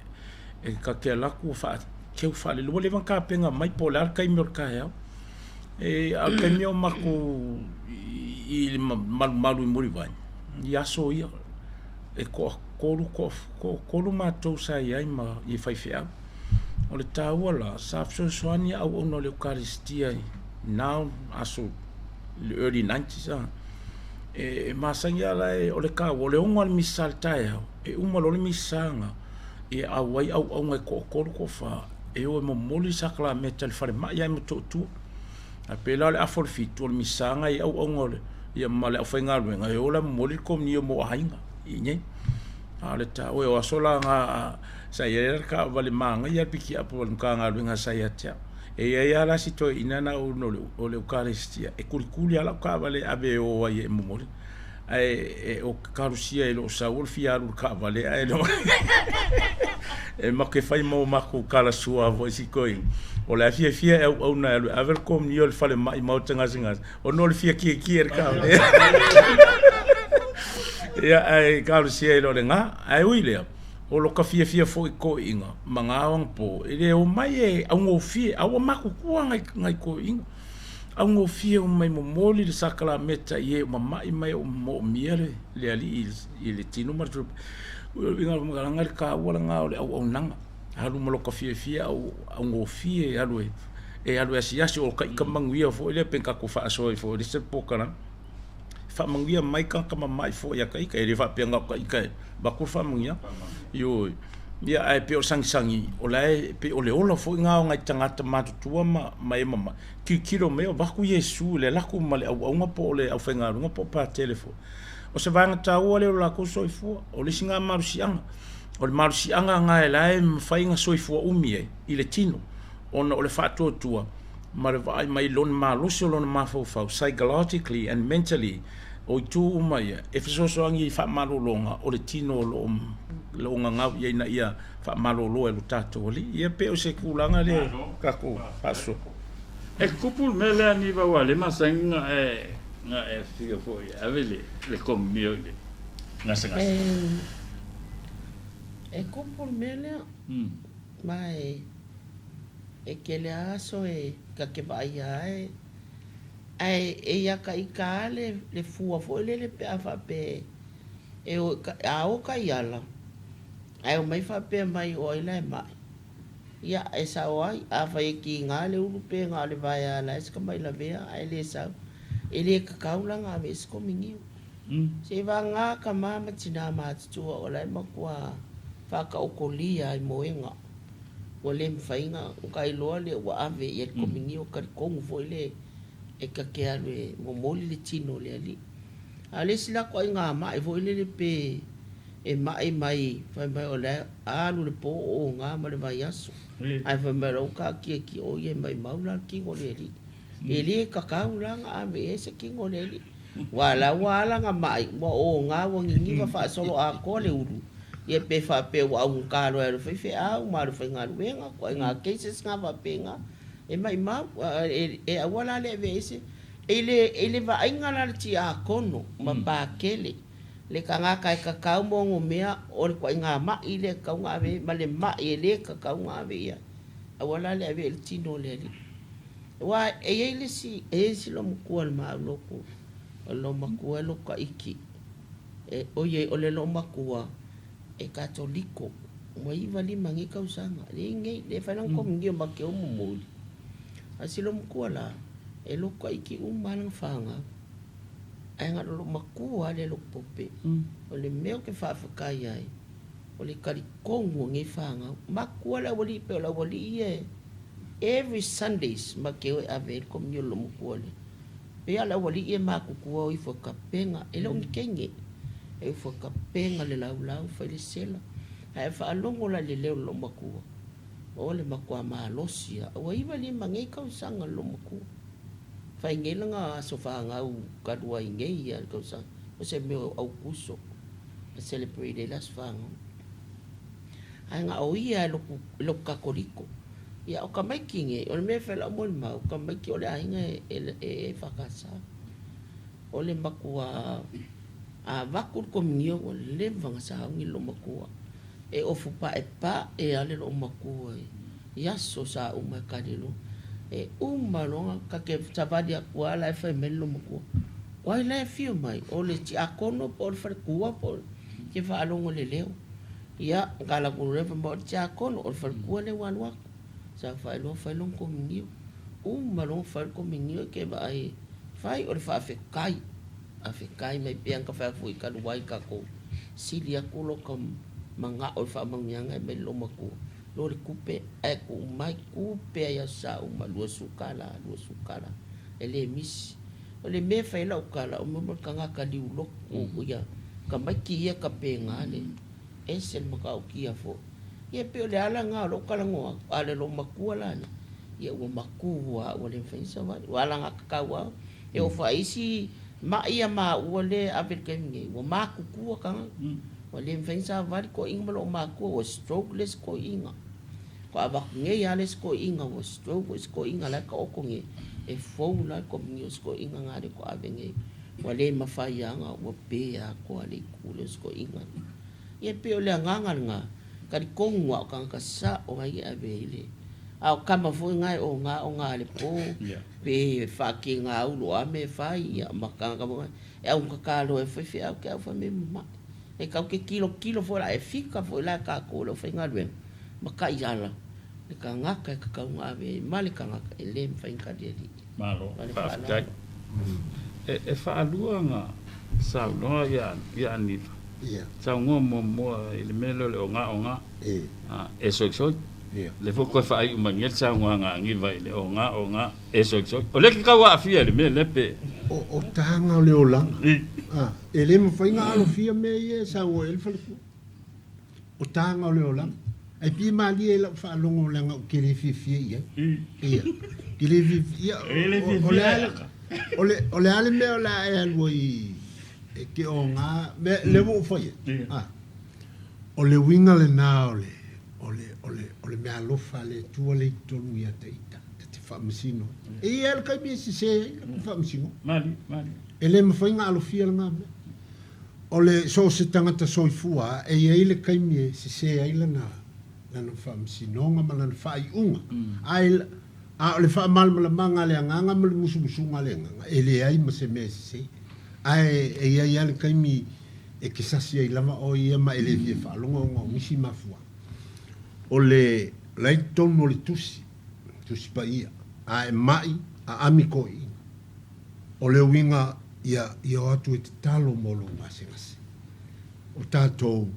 ta te alu atu ua teu faalelei. Ua leva ona tapena mai po o le a le taimi o le taeao. E, a o le taimi o matou i le malumalu i Mulivai, i aso ia, e toatolu, toatolu matou sa i ai ma i faifeau. O le taua la, sa fesoasoani auauna o le Ekalesia i na aso i le early 90s a. E masani lava la o le taua, o le 6 o le misa i le taeao, e uma loa le misa na, e auai auauna e toatolu toafa e o e momoli le sakalameta i le falemai lava i Motootua. Ae pei la o le afa o le 7 o le misa na i auauna o le, ia ma le aufaigaluega e o la e momoli le komunio mo aiga i inei. A o le taua, o aso la na sa i ai le taavale manaia le pikiapu a le Matagaluega sa ia te au. E i ai lava la si toeaina na auauna o le Ekalesia e kulikuli lava lau taavale e ave e o ai e momoli. Ae o kalosia e le o sau o le fia alu i le taavale ae le o e make fai ma o matou talasua foi si toeaina. O la e fiafia e auauna e alu e ave le komunio i le falemai maota gasegase ona o le fia kiekie i le taavale. Ia ae kalosia e le o lena. Ae ui i lea, O lo ka fiafia foi toeaiina ma na ao anapo, e le omai e augofie, a ua matutua nai toeaiina. Augofie omai momoli le sakalameta i e ua mama'i ma e ua moomia le Alii i le tino ma le tupe. O le uiga o le faamatalaga, le taua lena o le auaunaga, alu ma lo ka fiafia augofie e alu e alu e asiasi, o ka ika manuia foi lea pe na tatou faasoa ai foi i le isi polokalame. Faamanuia mai tagata mama'i foi ia ita, e le faapea na o ita e avatu le faamanuiaga. Ioe. Ia ae pei o le sagisagi, o la e pei o le ola foi lena o nai tagata matutua ma ma e mama'i, tilotilo mai o avatu Iesu i le alu atu ma le auauna po o le aufaigaluega po o patele foi. O se vaega taua lea o lo latou soifua, o le isi lena malosiaga. O le malosiaga lena la e mafai ona soifua umi ai i le tino, ona o le faatuatua ma le vaai mai i lona malosi o lona mafaufau, psychologically and mentally, o itu uma ia e fesoasoani i faamalologa o le tino o lo o gagau i ai ina ia faamalolo e lo tatou Alii. Ia pei o se tulaga lea tatou faasoa. E tupu le mea lea Niva ua le masani na e na e afio foi e ave le le komunio i le gasegase. E tupu le mea lea ma e E tele lava aso e ta te vaaia ai, ae e ia ka ita lava le, le fua foi lele pe a faapea e o, a o taiala, ae omai faapea mai o ai la e mai. Ia, e sao ai, afai e kiga le ulu pe na o le vaea la e si tamai lavea ae le sau, e le tatau la ona ave i ai se kominio. Seiavagana tama ma tina matutua o la e matua faataotolia i moega. Ua le mafai ona tailoa lea ua ave i ai le kominio talitonu foi le e ta te alu e momoli le tino o le Alii. A o le isi la ituaiga ma'i foi lele pe E ma'i mai, fai mai o le alu le pō o ogā ma le vaiaso. Ae fai mai loa ua taatiatia o ia e maimau la le tino o le alii. E le tatau la ona ave i ai se tino o le alii. Aua o la ua ala ona ma'i, ua ogā ua niniva faasoloatoa le ulu, ia pe faapea ua augata loa e alu e fai feau ma alu e faigaluega, ituaiga cases na faapena, e maimau. E aua la le avea i ai se. I le vaaiga la a le tiakono ma Pakele, le tagata e tatau ma onomea o le ituaiga ma'i lea e tatau ona ave i ai, ma le ma'i e le tatau ona ave i ai. Aua la le ave i le tino o le alii. Aua e i ai le isi, e i ai isi loomatua o le maau lotu, o le loomatua e lotu taiti, e, oi o le loomatua e Katoliko, ua 95 nei tausaga, lea e i ai nei, lea e fai lana komunio ma te o momoli. A o si loomatua la, e lotu taiti uma lava lana fanau. Ae na o le loomatua lava lea e lotu pope. O le mea ou te faafetai ai, o le talitonu o nei fanau, matua le aualii pei o le aualii ia e every Sundays ma te o e ave ai le komunio i le loomatua lea. Pei lava o le aualii ia e matutua o ifo e tapena, e le o ni teine, e ifo e tapena le laulau, fai le sela. Ae a faalogo la i le leo o le loomatua, o le matua malosi lava. Ua 95 nei tausaga le loomatua. Fai nei lana aso fanau talu ai nei ia le tausaga, o se mea o Aukuso na celebrate ai le aso fanau. Ae na o ia e lotu, e lotu Katoliko. Ia o tamaiti nei, o le mea e fai lau molimau, o tamaiti o le aiga e, e, e EFKS. O le matua avatu le komunio ua leva ona sauni le loomatua. E ofu paepae lava le loomatua i aso sa uma e kali loa. E uma loa ta te savali atu lava la e fai mai le loomatua, O ai la e afio mai? O le tiakono po o le faletua po o le. Ke faalogo i le leo. Ia, tala atu loa fai mai o le tiakono, o le faletua lea ua alu atu. Saofai loa fai lona komunio. Uma loa ona fai le komunio e te vaai fai o le faafetai. Faafetai mai pea na fai atu foi talu ai tatou sili atu lota manao i le faamanuiaga e aumai le loomatua lo le tupe ae tuu mai tupe ai aso sa uma $20 $20 e le misi. O le mea e fai ai lau tala o mea uma le tagata liu lotu ia tamaiti ia tapena le ese le matautia foi. Ia pei o le ala lena o lou talanoa atu, a o le loomatua la lea, ia ua matua lava ua le mafai ona savali. Ua alagatatau lava, e oo foi i isi ma'i ia maua lea e ave i le taimi nei, ua matutua tagata. Ua le mafai ona savali toeaiina ma loomatua, ua stroke le isi toeaina. Faatoa avatu nei lava le isi toeaina ua stroke, o isi toeaina la e taoto nei, e fou la le komunio o si toeaina lena lea faatoa ave nei. Ua le mafai lava ona, ua pe atoa le itu lea o si toeaina lea. Ia e pei o le agaga lena, talitonu lava o tagata sao lava ia e ave ai le. A o tama foi na e oga oga le po, pe faatigaulu o a mea e fai, ia ma tagata foi na e augata loa e faifeau te au fai mai mamae. E tatou te tilotilo foi la, e fika foi la e tatou le aufaigaluega ma taiala le tagata e tatau ona ave ai ma le tagata e le mafai ona talialii. Malo, faafetai. E faalua ona saunoa ia Aniva. Saunoa muamua i le mea lea o le ogaoga, e soisoi. Lea foi toe faaiu mai nei le saunoaga a Aniva i le ogaoga, e soisoi. O lea e te tau aafia i le mea lea pe. O taga o le olaga. E le mafai ona alofia mea ia e sau ai le faletua. O taga o le olaga. Ae pei e malie i lau faalogo leaga ou te le fiafia i ai. Ia. Te le fiafia. O le a le, o le a le mea o le a e alu ai e te oga, mea, lea ua ou fai atu. A. O le uiga lena o le, o le, o le, o le meaalofa a le Atua lea i totonu ia te ita, ta te faamasino ai. E i ai lava le taimi e sese ai le faamasinoga. Malie, malie. E le mafai ona alofia lena mea. O le so o se tagata soifua e i ai le taimi e sese ai lana, lana faamasinoga ma lana faaiuga. Ae, a o le faamalamalamaga a le agaga ma le musumusuga a le agaga, e leai ma se mea e sese. Ae e i ai lava le taimi e te sasi ai lava oe ia ma e le fia faalogo ona o nisi mafuaaga. O le la i totonu o le tusi, Tusi Paia, a e maʻi, aami toeaiina. O le uiga ia, ia o atu e tatalo mo lou gasegase. O tatou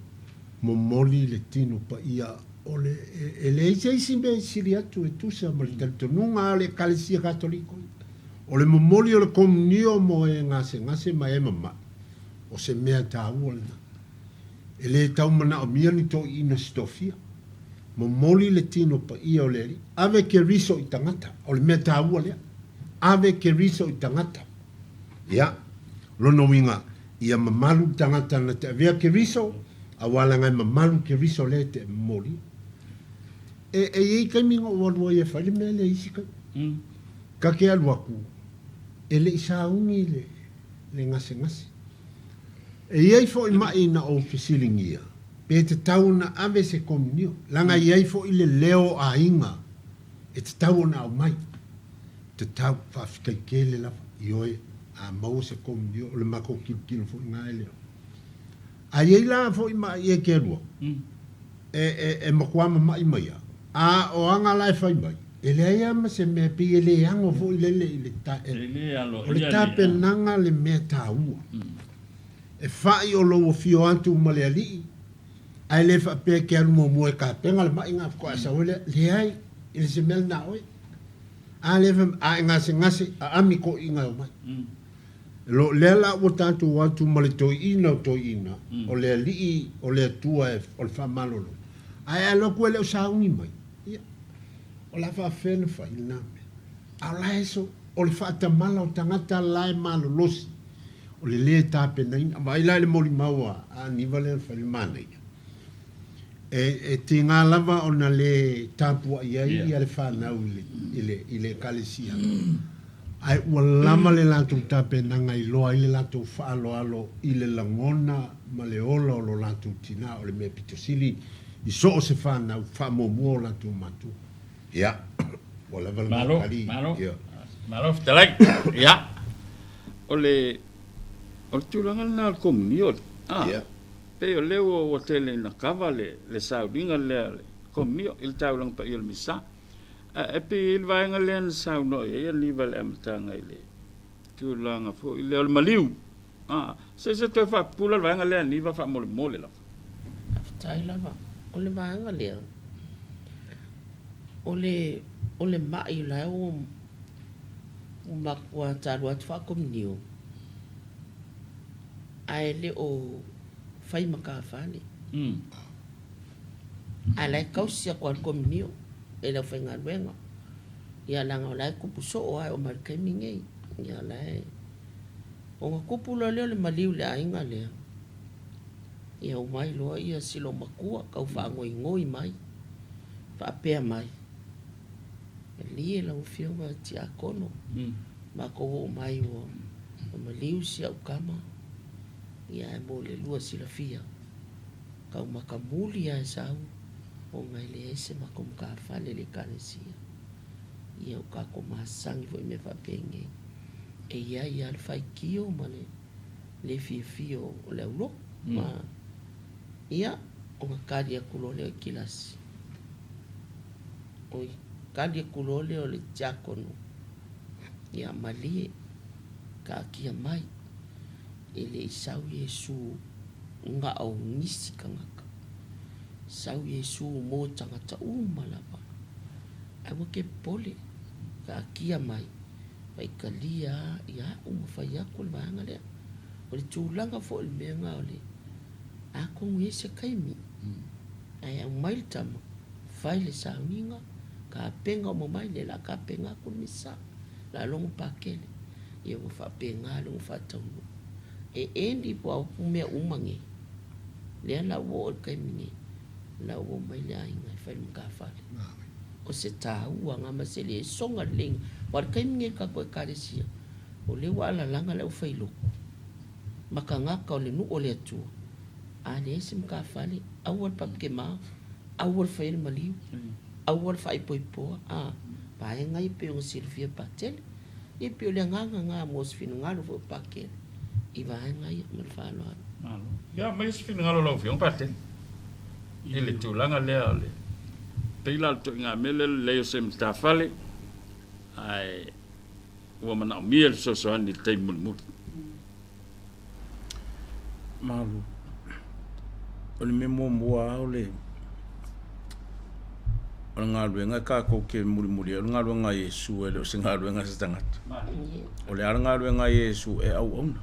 momoli le tino paia o le, e, e leai se isi mea e sili atu e tusa ma le talitonuga a le Ekalesia Katoliko. O le momoli o le komunio mo e gasegase ma e mamaʻi, o se mea taua lena. E lē tau manaʻomia ni toʻiʻina se toafia. Momoli le tino paʻia o le Alii. Ave Keriso i tagata. O le mea tāua lea. Ave Keriso i tagata. Ia, lona uiga, ia mamalu le tagata na te avea Keriso, auā leaga e mamalu Keriso lea e te momolia. E, e i ai taimi na ou alu ai e fai le mea lea i isi taimi. Ta te alu atu, e le i sauni le, le gasegase. E i ai foʻi maʻi na ou fesiligia, pe tatau ona ave se komunio, leaga e i ai foʻi le leo o aiga e tatau ona aumai. Tatau, faafetai tele lava, ioe, a maua se komunio, o le matou tilotilo foʻi lena e le o. A i ai la foʻi maʻi e te alu aku, e, e, e matua mamaʻi mai a, a o aga la e fai mai, e leai lava ma se mea, e pei e le ano foʻi lele i le ta, e, o le tapenaga le mea taua. E faʻi o lou afio atu ma le alii, ae le faapea e te alu muamua e tapena le maʻi na faatoa e sau ai lea. Leai, e le se mea lena a oe. A lea fai mai, a e gasegase, aami toeaiina e omai. Lo lea la ua tatou o atu ma le toeaina o toeaina, o le alii o le Atua e, o le faamalolo, ae alu atu e le o sauni mai, ia, o le a faafefea ona fai lena mea? A o la e so, o le faatamala o tagata la e malolosi, o le lē tapenaina. Vaai la i le molimau a Aniva lea na fai le manaia. E, e tiga lava ona lē tapuaʻi ai ia le fanau i le, i le, i le Ekalesia. Ae ua lava le latou tapenaga i loa ai le latou faaaloalo i le lagona ma le ola o lo latou tinā, o le mea pito sili i so o se fanau faamuamua o latou matua. Ia, ua lava le Malo, tali. malo. Ia. Malo fetalai. Ia. O le o le tulaga lena o le komunio. Ah. Ia. Pei o lea ua ua tele ina kava le le sauliga lea o le komunio i le taulaga paia o le Misa. A e pei e i ai le vaega lea na saunoa i ai Aniva i le amataga i le tulaga foi lea o le maliu. Ah, se se toe faapupula le vaega lea Aniva faamolemole lava. Faafetai lava. O le vaega lea, o le, o le maʻi la ua matua talu atu faakomunio, ae le o fai ma kafale. Ae la e tausi atu lava le komunio e le aufaigaluega. Ia leaga o la e tupu soo lava e oo mai i le taimi nei. Ia la e... Ona tupu loa lea o le maliu i le aiga lea, ia omai loa ia si loomatua tau faanoinoi mai, faapea mai, Malie lau Afioga Tiakono, matou oo mai ua maliu si au tama, ia ae mo le lua silafia, tau matamuli lava e sau ona e leai se matou matafale i le Ekalesia. Ia ua tatou masani foi i mea faapenei, e i ai lava le faitio ma le le fiafia o le aulotu. Ma ia, ona tali atu loa lea o kilasi. Oi, tali atu loa lea o le tiakono, ia malie, taatia mai, e le i sau Iesu na o nisi tagata. Sau Iesu mo tagata uma lava. Aua ke popole, taatia mai, faitalia lava ia au ma fai atu le vaega lea. O le tulaga foi o le mea lena o le, atonu e i ai se taimi, ae aumai le tama, fai le sauniga, tapena uma mai, lea o le a tapena atu le misa, o le a logo pakele. Ia ua faapena lona faataunuu. E end i po o mea uma nei, lea la ua oo i le taimi nei, la ua omai le aiga e fai le matafale. O se taua lena ma se lesona lelei lena. Aua o le taimi nei i le tatou Ekalesia, o lea ua alalaga le aufailotu ma tagata o le nuu o le Atua, a leai se matafale, aua le papekema, aua le faia le maliu, aua le faaipoipoa, a, vaega ia pei ona silafia Patele. Ia pei o le agaga lena mo se finagalo foi o Patele i vaega ia ma le faaaloalo. Malo. Ia, aumai se finagalo o lau Afioga Patele i le tulaga lea o le pei la o le ituaiga mea lea o le leai o se matafale ae ua manaomia le fesoasoani i le taimi mulimuli. Malo. O le mea muamua lava o le o le galuega e tatou te mulimuli ai, o le galuega a Iesu e le o se galuega a se tagata. O le a le galuega a Iesu e auauna,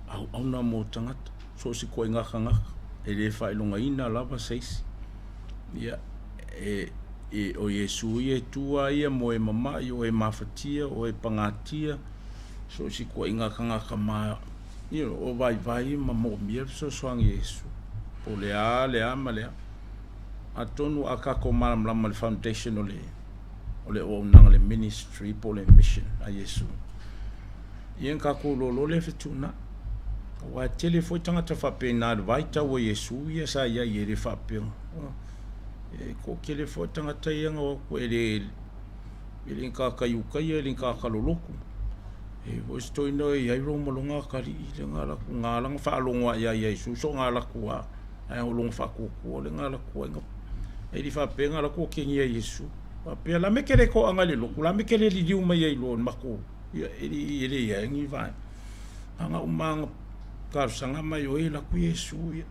auauna mo tagata, so o se ituaiga tagata. E le faailogaina lava se isi. Ia, e, e, o Iesu ia e tu lava ia mo e mama'i, o e mafatia, o e pagatia, so o se ituaiga tagata ma, you know, o vaivai ma moomia le fesoasoani a Iesu. Po o le a, le a ma le a. Atonu a tatou malamalama i le foundation o le, o le auaunaga, le ministry po o le mission a Iesu, ia ona tatou iloa loa lea e fetuunai. Aua e tele foi tagata faapena i le vaitau o Iesu ia sa i ai, e le faapea, e toatele foi tagata ia na o atu e le e le ni tagata Iutaia, e le ni tagata lolotu. E i ai foi si toeaina e i ai Roma lona atalii lea na alu atu, na ala ona faalogo lava ia Iesu soona alu atu lava ae o lona faatuatua lea na alu atu ai. E le faapea na alu atu otegia e Iesu. Faapea, o le a le mea e te le toaga ai i le lotu? O le a le mea e te le liliu mai ai loa i le matou? Ia, e le i ai ni vaega. Na ona uma lava ona talosaga mai o e alu atu Iesu ia.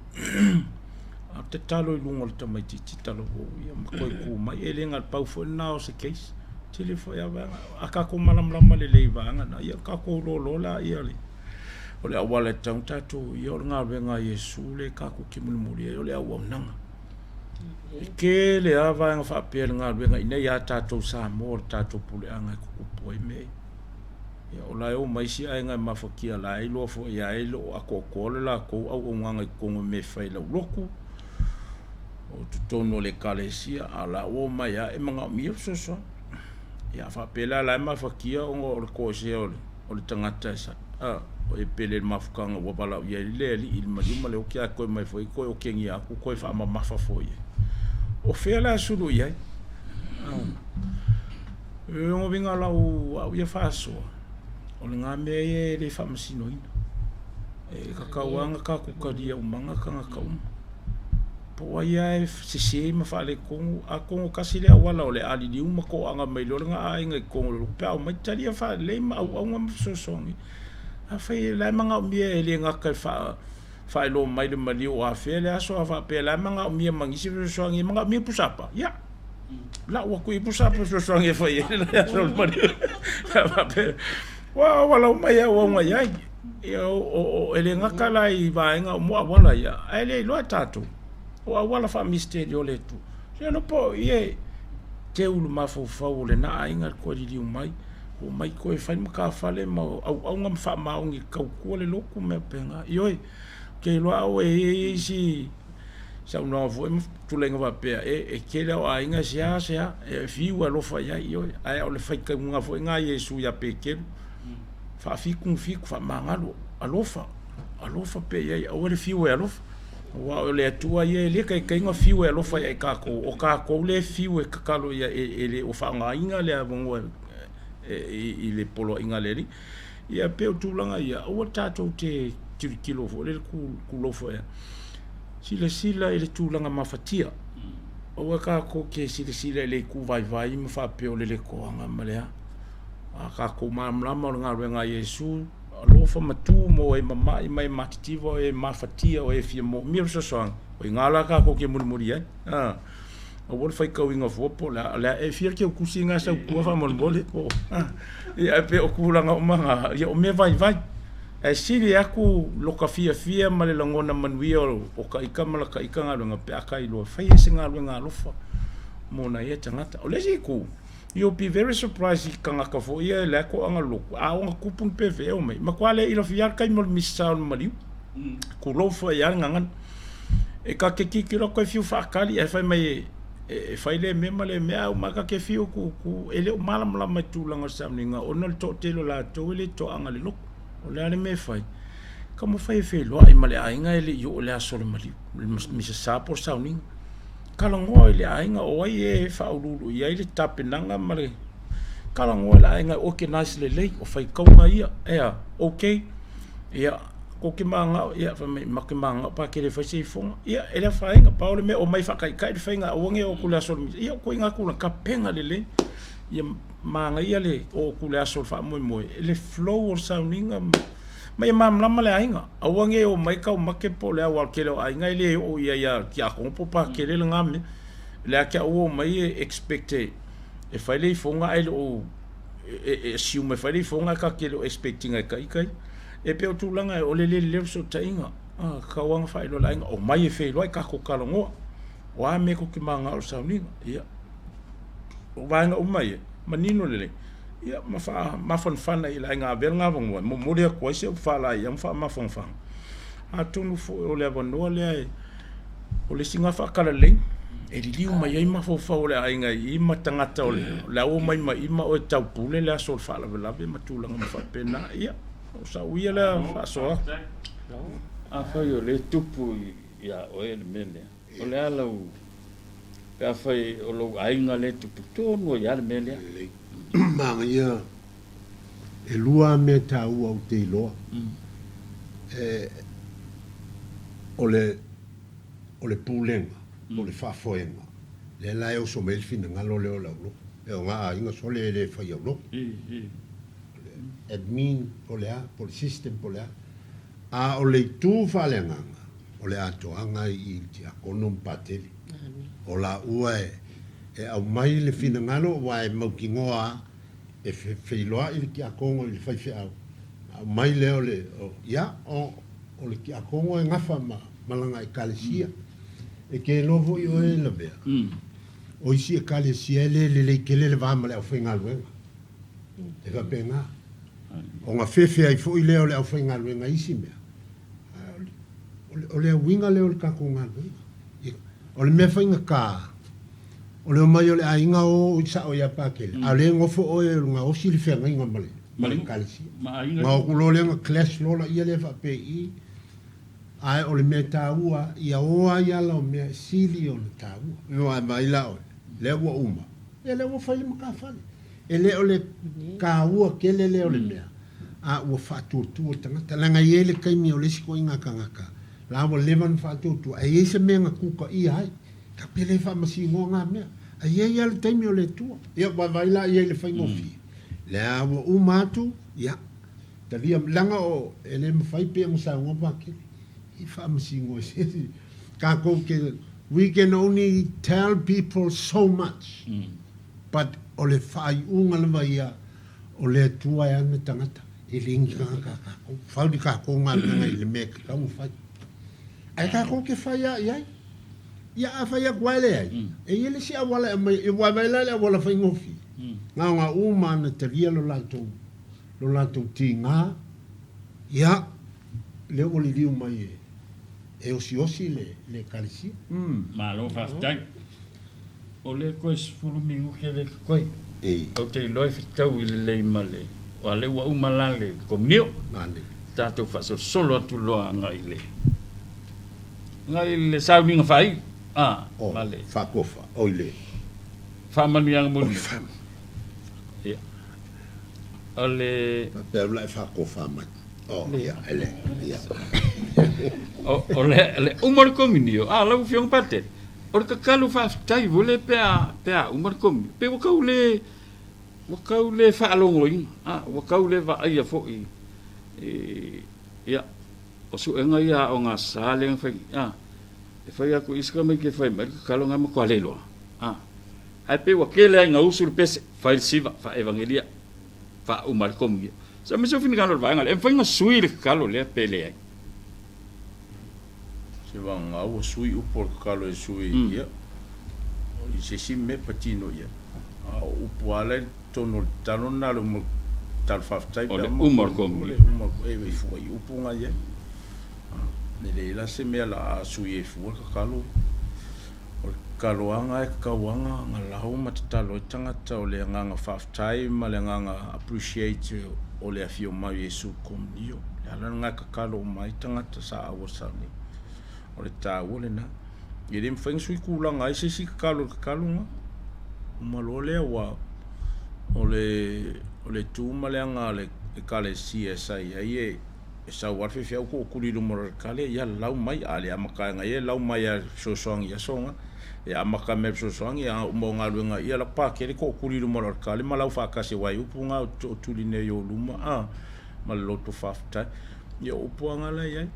A o le tatalo i luga o le tamaitiiti talavou ia ma toe tu mai. E le na o le pau foi lena o se case. Tele foi lava vaega. A tatou malamalama lelei i vaega na, ia tatou iloa loa lea o le auala e tatau ona tatou ia o le galuega a Iesu lea tatou te mulimuli ai o le auaunaga. E tele lava vaega faapea i le galuega i inei ia tatou Samoa o le tatou puleaga e tutupu ai mea ia. Ia, o la e omai isi aiga e mafatia, la e iloa foi ia e le o atoatoa le latou auaunaga i totonu o mea e fai i lau lotu, o totonu o le ekalesia, a o la ua omai lava e manaomia le fesoasoani. Ia, a faapea la o la e mafatia ona o le toesea o le tagata e sa, a, e pele i le mafutaga ua valaaulia ai le Alii i le maliu ma le oti ae toe omai foi toe otegia atu toe faamamafa foi i ai. O fea la e sulu i ai? O lona uiga o lau au ia faasoa, o lena mea ia e le faamasinoina. E tatau lava ona tatou talia umaga tagata uma. Po o ai lava e sese ma faaletonu, atonu tasi lea auala o le a liliu ma toaga mai loa lena aiga i totonu o le lotu pe a omai, talia faalelei ma auauna ma fesoasoani. Afai o la e manaomia e le gata e faailoa mai le maliu o afea le aso, a faapea o la e manaomia ma nisi fesoasoani, e manaomia pusapa, ia, lau atu i pusapa fesoasoani e fai ai le aso o le maliu. Faapea, ua valaau mai e auauna i ai. Ia, e le gata la i vaega o auala ia, ae le iloa e tatou, o auala faa-misiteli o le Atua. Le iloa po o i e teu le mafaufau o lena aiga i le toe liliu mai, omai toe fai le matafale ma auauna ma faamaoni e tautua le lotu ma mea faapena. Ioe, ou te iloa au e i ai isi saunoaga foi ma tuleiga faapea, e tele lava o aiga e seasea e fiu e alofa i ai, ioe, ae o le faitauga foi lena a Iesu ia Peteru, faafitu ma fitu, faamagalo, alofa, alofa pea i ai, aua le fiu e alofa. Aua o le Atua ia e le taitai ona fiu e alofa ia i tatou, o tatou lea e fiu e tatalo ia e le o faaaogaina le avanoa i le poloaiga a le Alii. Ia pei o tulaga ia, aua tatou te tilotilo foi lele tulou foi, silasila i le tulaga mafatia. Aua tatou te silasila i le itu vaivai ma faapea o le le toaga ma le a. A tatou malamalama o le galuega a Iesu, alofa ma tu mo e mama'i ma e matitiva, o e mafatia, o e fia moomia le fesoasoani, o i ina la tatou te mulimuli ai. Aua le faitauina fua po o le a, o le a e fia teu tusi na sau tua faamolemole po o, ia e pei o tulaga uma na, ia o mea vaivai. Ae sili atu lota fiafia ma le lagona manuia o ta ita ma lata ita galuega pe a ta iloa e fai e se galuega alofa mo nai ia tagata. O le isi itu, you'll be very surprised i tagata foi ia e la e toaga lotu, a oo ina tupu ni pepe e omai, matua le ilafia lava le taimi o le misasa o le maliu. Tulou foi lava le gagana. E ta te tilotilo atu e fiu faatali ae fai mai e fai lea mea ma lea mea, ae uma ta te fiu e tutu, e le o malamalama i tulaga o le sauniga ona o le toatele o latou e le toaga i le lotu. O le a le mea e fai? Taumafai e feiloai ma le aiga e le i oo i le aso o le maliu, le misasa po o le sauniga. Talanoa i le aiga o ai e faauluulu i ai le tapenaga ma le talanoa i le aiga e organize lelei, o faitauga ia, e a? Ok. Ia, kou te manao, ia, fai mai, matou te manao pa te le fai se ifoga. Ia, e le afaina, pau le mea, omai faataitai le faiga, aua ne i oo atu i le aso o le misa. Ia, o ituaiga tulaga, tapena lelei, ia manaia le oo atu i le aso o le faamoemoe, le flow o le sauniga ma ia malamalama le aiga. Aua ne i omai taumate po o le a, aua o le tele o aiga e le oo i ai ia tiakono po o pakele lena mea. O lea te au ua omai e expect e fai le ifoga ae le o e assume e fai le ifoga ae ta te le o expect ina e ta ita ia. E pei o tulaga o le le lelei o fesootaiga. Tatau lava ona faailoa i le aiga, omai e feiloai tatou talanoa, o a mea tou te mananao i le sauniga. Ia, o vaega uma ia, manino lelei, ia ma faamafanafana i le aiga avea lena avanoa e momoli atu ai se upu faalaeiau ma faamafanafana. Atonu foi o le avanoa lea o le isi lena faatalalei e liliu mai ai mafaufau o le aiga i i ma tagata o le a omai mai i ma oe taupule le aso o le faalavelave ma tulaga uma faapena. Ia, o sau ia lea faasoa atu. Afai o lea e tupu ia oe le mea lea, o le a lau, pe afai o lou aiga lea e tupu tonu ai lava le mea lea. Lelei. Manaia e lua lava mea taua ou te iloa. O le, o le pulega, po o le faafoega, lea la e oso mai ai le finagalo lea o le aulotu. E o ga aiga sole e le fai aulotu. O le admin po o le a, po o le system po o le a. A o le itu faaleagaga, o le atoaga i i le tiakono ma patele. O laua e aumai le finagalo aua e mautinoa lava e feiloai le tiakono i le faifeau, ona aumai lea o le, ia, o le tiakono e gafa ma lana ekalesia. E te iloa foi oe Lavea, o isi ekalesia e le lelei tele le va ma le aufaigaluega. E faapena. Ona fefe ai foi lea o le aufaigaluega i isi mea. O le uiga lea o le tatou galuega. O le mea faigata, o le omai o le aiga o sao ia Pakele, a o lea e nofo oe o gaosi le feagaiga ma le ekalesia. Ona o atu loa lea ona clash loa laia lea faapea i i. Ae o le mea taua, ia o lava i ala o mea e sili ona taua. Aua e vaai la oe, lea ua uma, ia lea ua fai le matafale. E le o le taua tele lea o le mea, a ua faatuatua tagata. Leaga e i ai le taimi o le isi ituaiga tagata, la ua leva ona faatuatua, ae i ai se mea na tutaia ai. Ta pe le faamasinoa na mea. Ae i ai lava le taimi o le Atua. Ia vaavaai la i ai i le faigofie. Lea ua uma atu, ia, talia, leaga o, e le mafai pei ona saunoa Pakele, i faamasinoa i se isi. Tatou te, we can only tell people so much. But o le faaiuga lava ia o le Atua e ana tagata, e le ni tagata a tatou. Fau le tatou galuega i le mea e tatau ona fai. Ae tatou te fai lava i ai. Ia a fai atu lava e leai, e i ai le isi auala e aumai, e vaevae la le auala faigofie. Na ona uma ona talia lo latou, lo latou tiga, ia, lea ua liliu mai e osiosi le Ekalesia. Malo faafetai. O lea toe 10 minute lea totoe. Ou te iloa e fetaui lelei ma le, aua o lea ua uma la le komunio. Tatou faasolosolo atu loa agai i le, agai i le sauniga faaiu. A, ma le. Faatofa, oi le. Faamanuiaga mulimuli. Ia. O le. Faapea la e faatofa mai. Oh, ia, ele, ia. O le uma o le komunio, a, lau Afioga Patele, O le tatalo faafetai foi lea pe a, pe a uma le komunio, pei ua tau le, ua tau le faalogoina, a, ua tau le vaaia foi i, ia, o suega ia a aoga sa lea na fai, a, e fai atu i isi tamaiti e fai mai le tatalo na matua le iloa, a, ae pei ua tele lava ina usu le pese, fai le siva, faa-evangelia, faauma ai le komunio. Sa aumai sou finagalo i le vaega lea, e mafai ona sui le tatalo lea pe leai? Se vagana ua sui upu o le tatalo e sui ia i se isi mea patino i ai. A o upu lava la i totonu o le tatalo lena o le uma o le tatalo faafetai pe a uma. O le uma o le komunio. O le uma e fua i upu na i ai. E leai la se mea la a sui ai fua le tatalo. O le tataloaga e tatau lava ona lau ma tatalo ai tagata o le agaga faafetai ma le agaga appreciate o le afio mai o Iesu i le komunio. O le ala lena e tatalo uma ai tagata sa auasa nei. O le taua lena. E le mafai ona sui tulaga ai se isi tatalo i le tatalo lena. Uma loa lea ua o le o le tu ma le aga a le ekalesia sa i ai e E sau lava le faifeau tootuli i luma o le kale, ia lau mai, a le amataga ia e lau mai lava e fesoasoani i aso na. E amata mai e fesoasoani, a uma o galuega ia la pakele tootuli i luma o le kale ma lau faatasi aua e upu na o tootuli nei o luma a ma le loto faafetai. Ia o upu lava na la e i ai.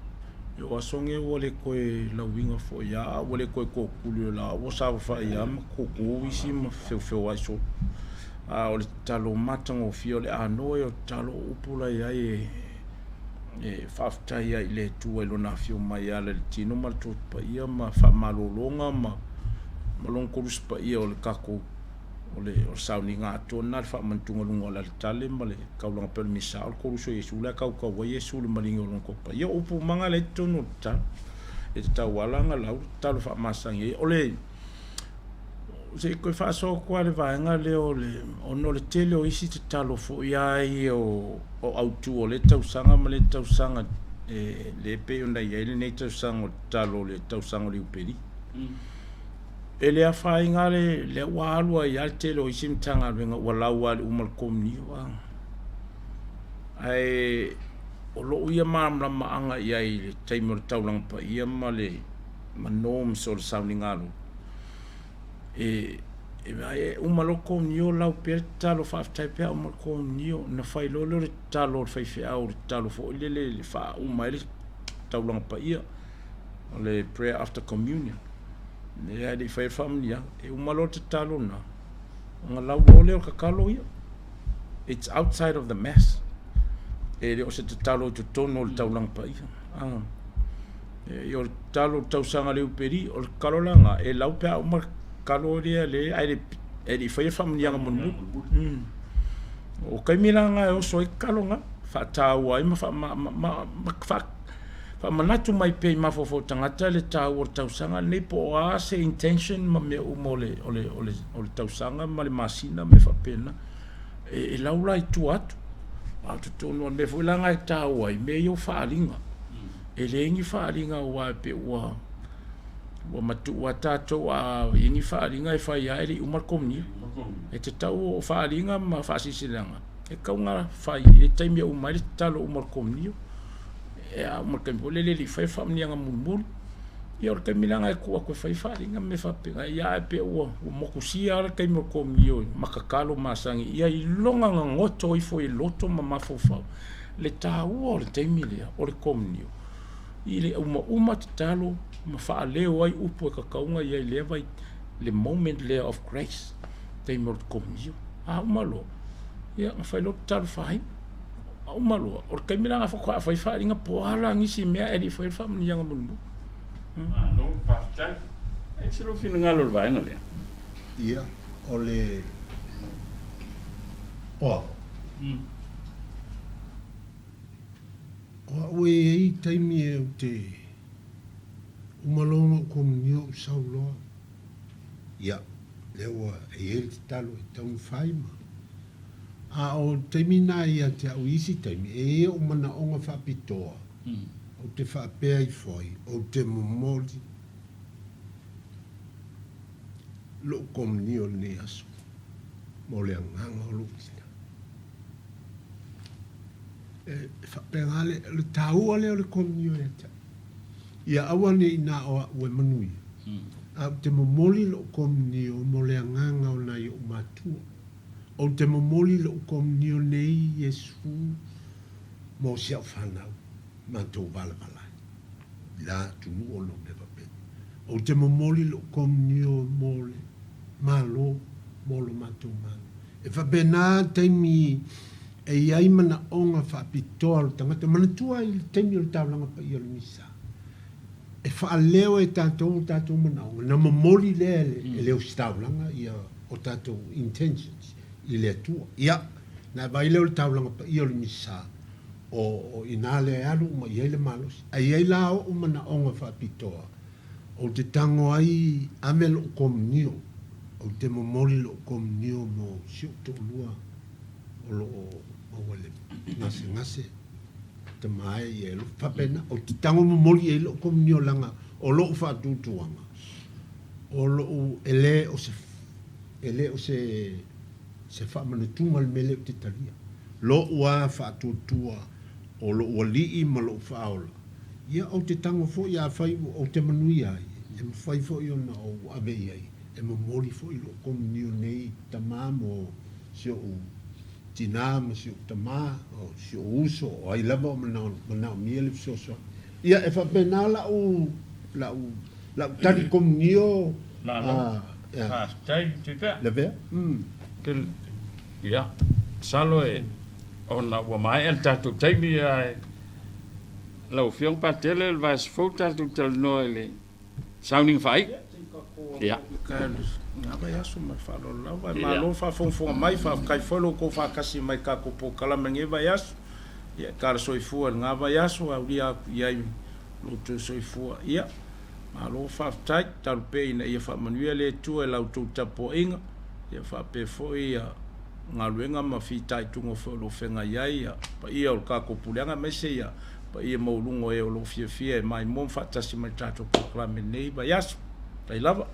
Ia o aso nei ua le toe lauina foi a ua le toe tootuli o la ua saofafai lava ma tutu isi ma feofeoai solo. A o le tatalo matagofie o le anoa ia o tatalo o upu la e i ai e. E faafetai ai i le Atua i Lona afio mai e ala i le tino ma le toto paia ma faamalologa ma ma Lona Koluse paia o le tatou o le o le sauniga atoa lena le faamanatuga i luga o le alatale ma le kaulaga pea o le Misa o le Koluse o Iesu la e kaukau ai Iesu i le maligi o Lona toto paia. O upu uma na lea i totonu o le tatalo e tatau lava la ona lau le tatalo e faamasani ai. O le Se i toe faasoa atu lava i le vaega lea o le, ona o le tele o isi tatalo foi lava ia o autu o lea tausaga ma lea tausaga e le pei ona i ai lenei tausaga o le tatalo o le tausaga o le Iupeli. E le afaina lava lea ua alu ai lava le tele o isi Matagaluega ua lau lava i le uma o le Komunio. Ae o lou ia malamalamaaga i ai i le taimi o le taulaga paia ma le ma norms o le sauniga lotu, e e uma loa le komunio lau pea le tatalo faafetai pe a uma le komunio ona fai loa lea o le tatalo a le faifeau o le tatalo foi lele e faauma ai le taulaga paia o le prayer after communion lea e le i faia le faamanuiaga e uma loa le tatalo lena ona lau loa lea o le tatalo ia it's outside of the mass e le o se tatalo i totonu o le taulaga paia E o le tatalo o le tausaga le uperi, o le tatalo la lena, e lau pe a uma le tatalo lea le ae le ae le i faia le faamanuiaga mulimuli. O taimi la na e oso ai tatalo na, faataua ai ma faamanatu mai pea i mafaufau o tagata le taua o le tausaga lenei po o a se intention ma mea uma o le o le o le o le tausaga ma le masina ma mea faapena. E lau la i tua atu. A o totonu o le mea foi la na e taua ai mea ia o faaaliga. E leai ni faaaliga aua e pei ua ua matuu lava tatou a i ai ni faaaliga e fai lava e le i uma le komunio. E tatau o faaaliga ma faasilasilaga e tatau ona fai i le taimi e uma ai le tatalo uma o le komunio. E a uma le taimi foi lele e le i faia le faamanuiaga mulimuli, ia o le taimi la lena e tuu atu e fai faaaliga ma mea faapena. Ia ae pei ua motusia lava le taimi o le komunio ma tatalo masani ia iloga ona goto ifo i loto ma mafaufau le taua o le taimi lea o le komunio i le umauma tatalo ma faaleo ai upu e tatau ona i ai i lea vai le moment lea of grace taimi o le komunio. A uma loa, ia ona fai loa le tatalo faaiu. A uma loa, o le taimi la lena faatoa fai faaaliga po o a la nisi mea ae le i faia le faamanuiaga mulimuli. Malo faafetai. E ese lou finagalo i le vaega lea. Ia, o le o au. O au e i ai taimi e ou te uma loa ona ou komunio ou sau loa, ia, lea ua e i ai le tatalo e tatau ona fai ma. A o le taimi lena ia te au i isi taimi, e i ai ou manaoga faapitoa, ou te faapea ifo ai, ou te momoli lou komunio i lenei aso mo le agaga o lou tina. E faapena le, o le taua lea o le komunio ia te au. Ia aua ne i na o au e manuia, a ou te momoli lou komunio mo le agaga o nai ou matua. Ou te momoli lou komunio nei Iesu mo si au fanau matou valavala ai i la atunuu ona o mea faapena. Ou te momoli lou komunio mo le Malo, mo lo matou Malo. E faapena taimi e i ai manaoga faapitoa o le tagata. Manatua i le taimi o le taulaga paia o le Misa, e faaleo e tatou o tatou manaoga, na momoli lea e le ositaulaga ia o tatou intentions i le Atua. Ia, na e vaai lea o le taulaga paia o le Misa, o i ina lea e alu uma i ai le malosi. Ae i ai la ou manaoga faapitoa, ou te tago ai ave lou komunio, ou te momoli lou komunio mo si ou toalua o lo o maua i le gasegase, tama e ia e alofa. Faapena, ou te tago momoli ai lou komunio leaga o lou faatuatuaga, o lou, e le o se, e le o se, se faamanatuga le mea lea ou te talia. Lou lava faatuatua o lou alii ma lou faaola, ia ou te tago foi afai ua ou te manuia ai, e mafai foi ona ou ave i ai, e momoli foi lou komunio nei tama mo si ou tinā ma si ou tamā, o si ou uso, o ai lava o manaomia le fesoasoani. Ia, e faapena la'u, la'u, la'u tali komunio, Malo, faafetai Tuipea. Lavea. Ia, masalo e, ona ua maea le tatou taimi ae Lau Afioga Patele, o le vaiaso fou tatou talanoa i le sauniga faaiu. Ia. Lena vaiaso ma le faaaloalo lava. E malo le faafogafoga mai, faafetai foi lo outou faatasi mai i tatou polokalame i lenei vaiaso. Ia, tala soifua i lena vaiaso, aulia atu i ai lo outou soifua. Ia, malo faafetai, tatalo pea ina ia faamanuia le Atua i la outou tapuaiga, ia faapea foi ia galuega ma fitaituga foi o lo o feagai ai ia paia o le tatou puleaga aemaise ia paia maualuga o e o lo o fiafia e maimoa ma faatasi mai i le tatou polokalame i lenei vaiaso. Faafetai lava.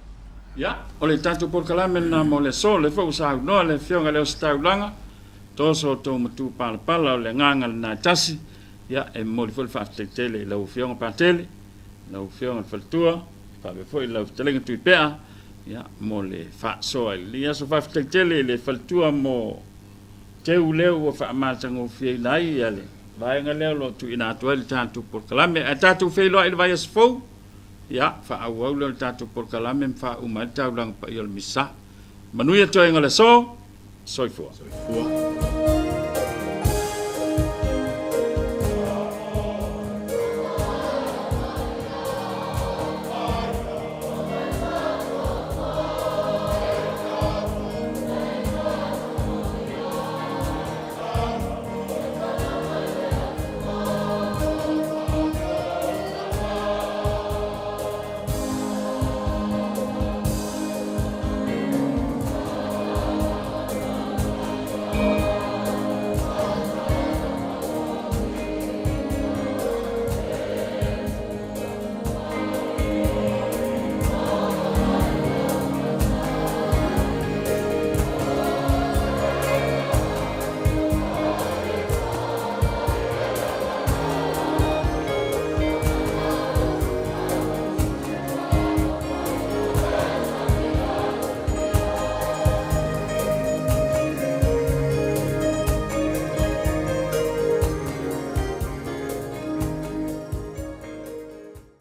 Ia, o le tatou polokalame lena mo le aso, o lea foi ua saunoa le Afioga i le Ositaulaga, toso outou matupalapala, o le agaga lena e tasi. Ia, e momoli foi le faafetai tele i lau Afioga Patele, lau Afioga i le Faletua, faapea foi lau Fetalaiga Tuipea, ia, mo le faasoa i lenei aso. Faafetai tele i le Faletua mo teu lea ua faamatagofieina ai ia le vaega lea o lo o tuuina atu ai le tatou polokalame. Ae tatou feiloai i le vaiaso fou, ia, faaauau lea o le tatou polokalame ma faauma ai le taulaga paia o le Misa. Manuia toega o le aso, soifua. Soifua.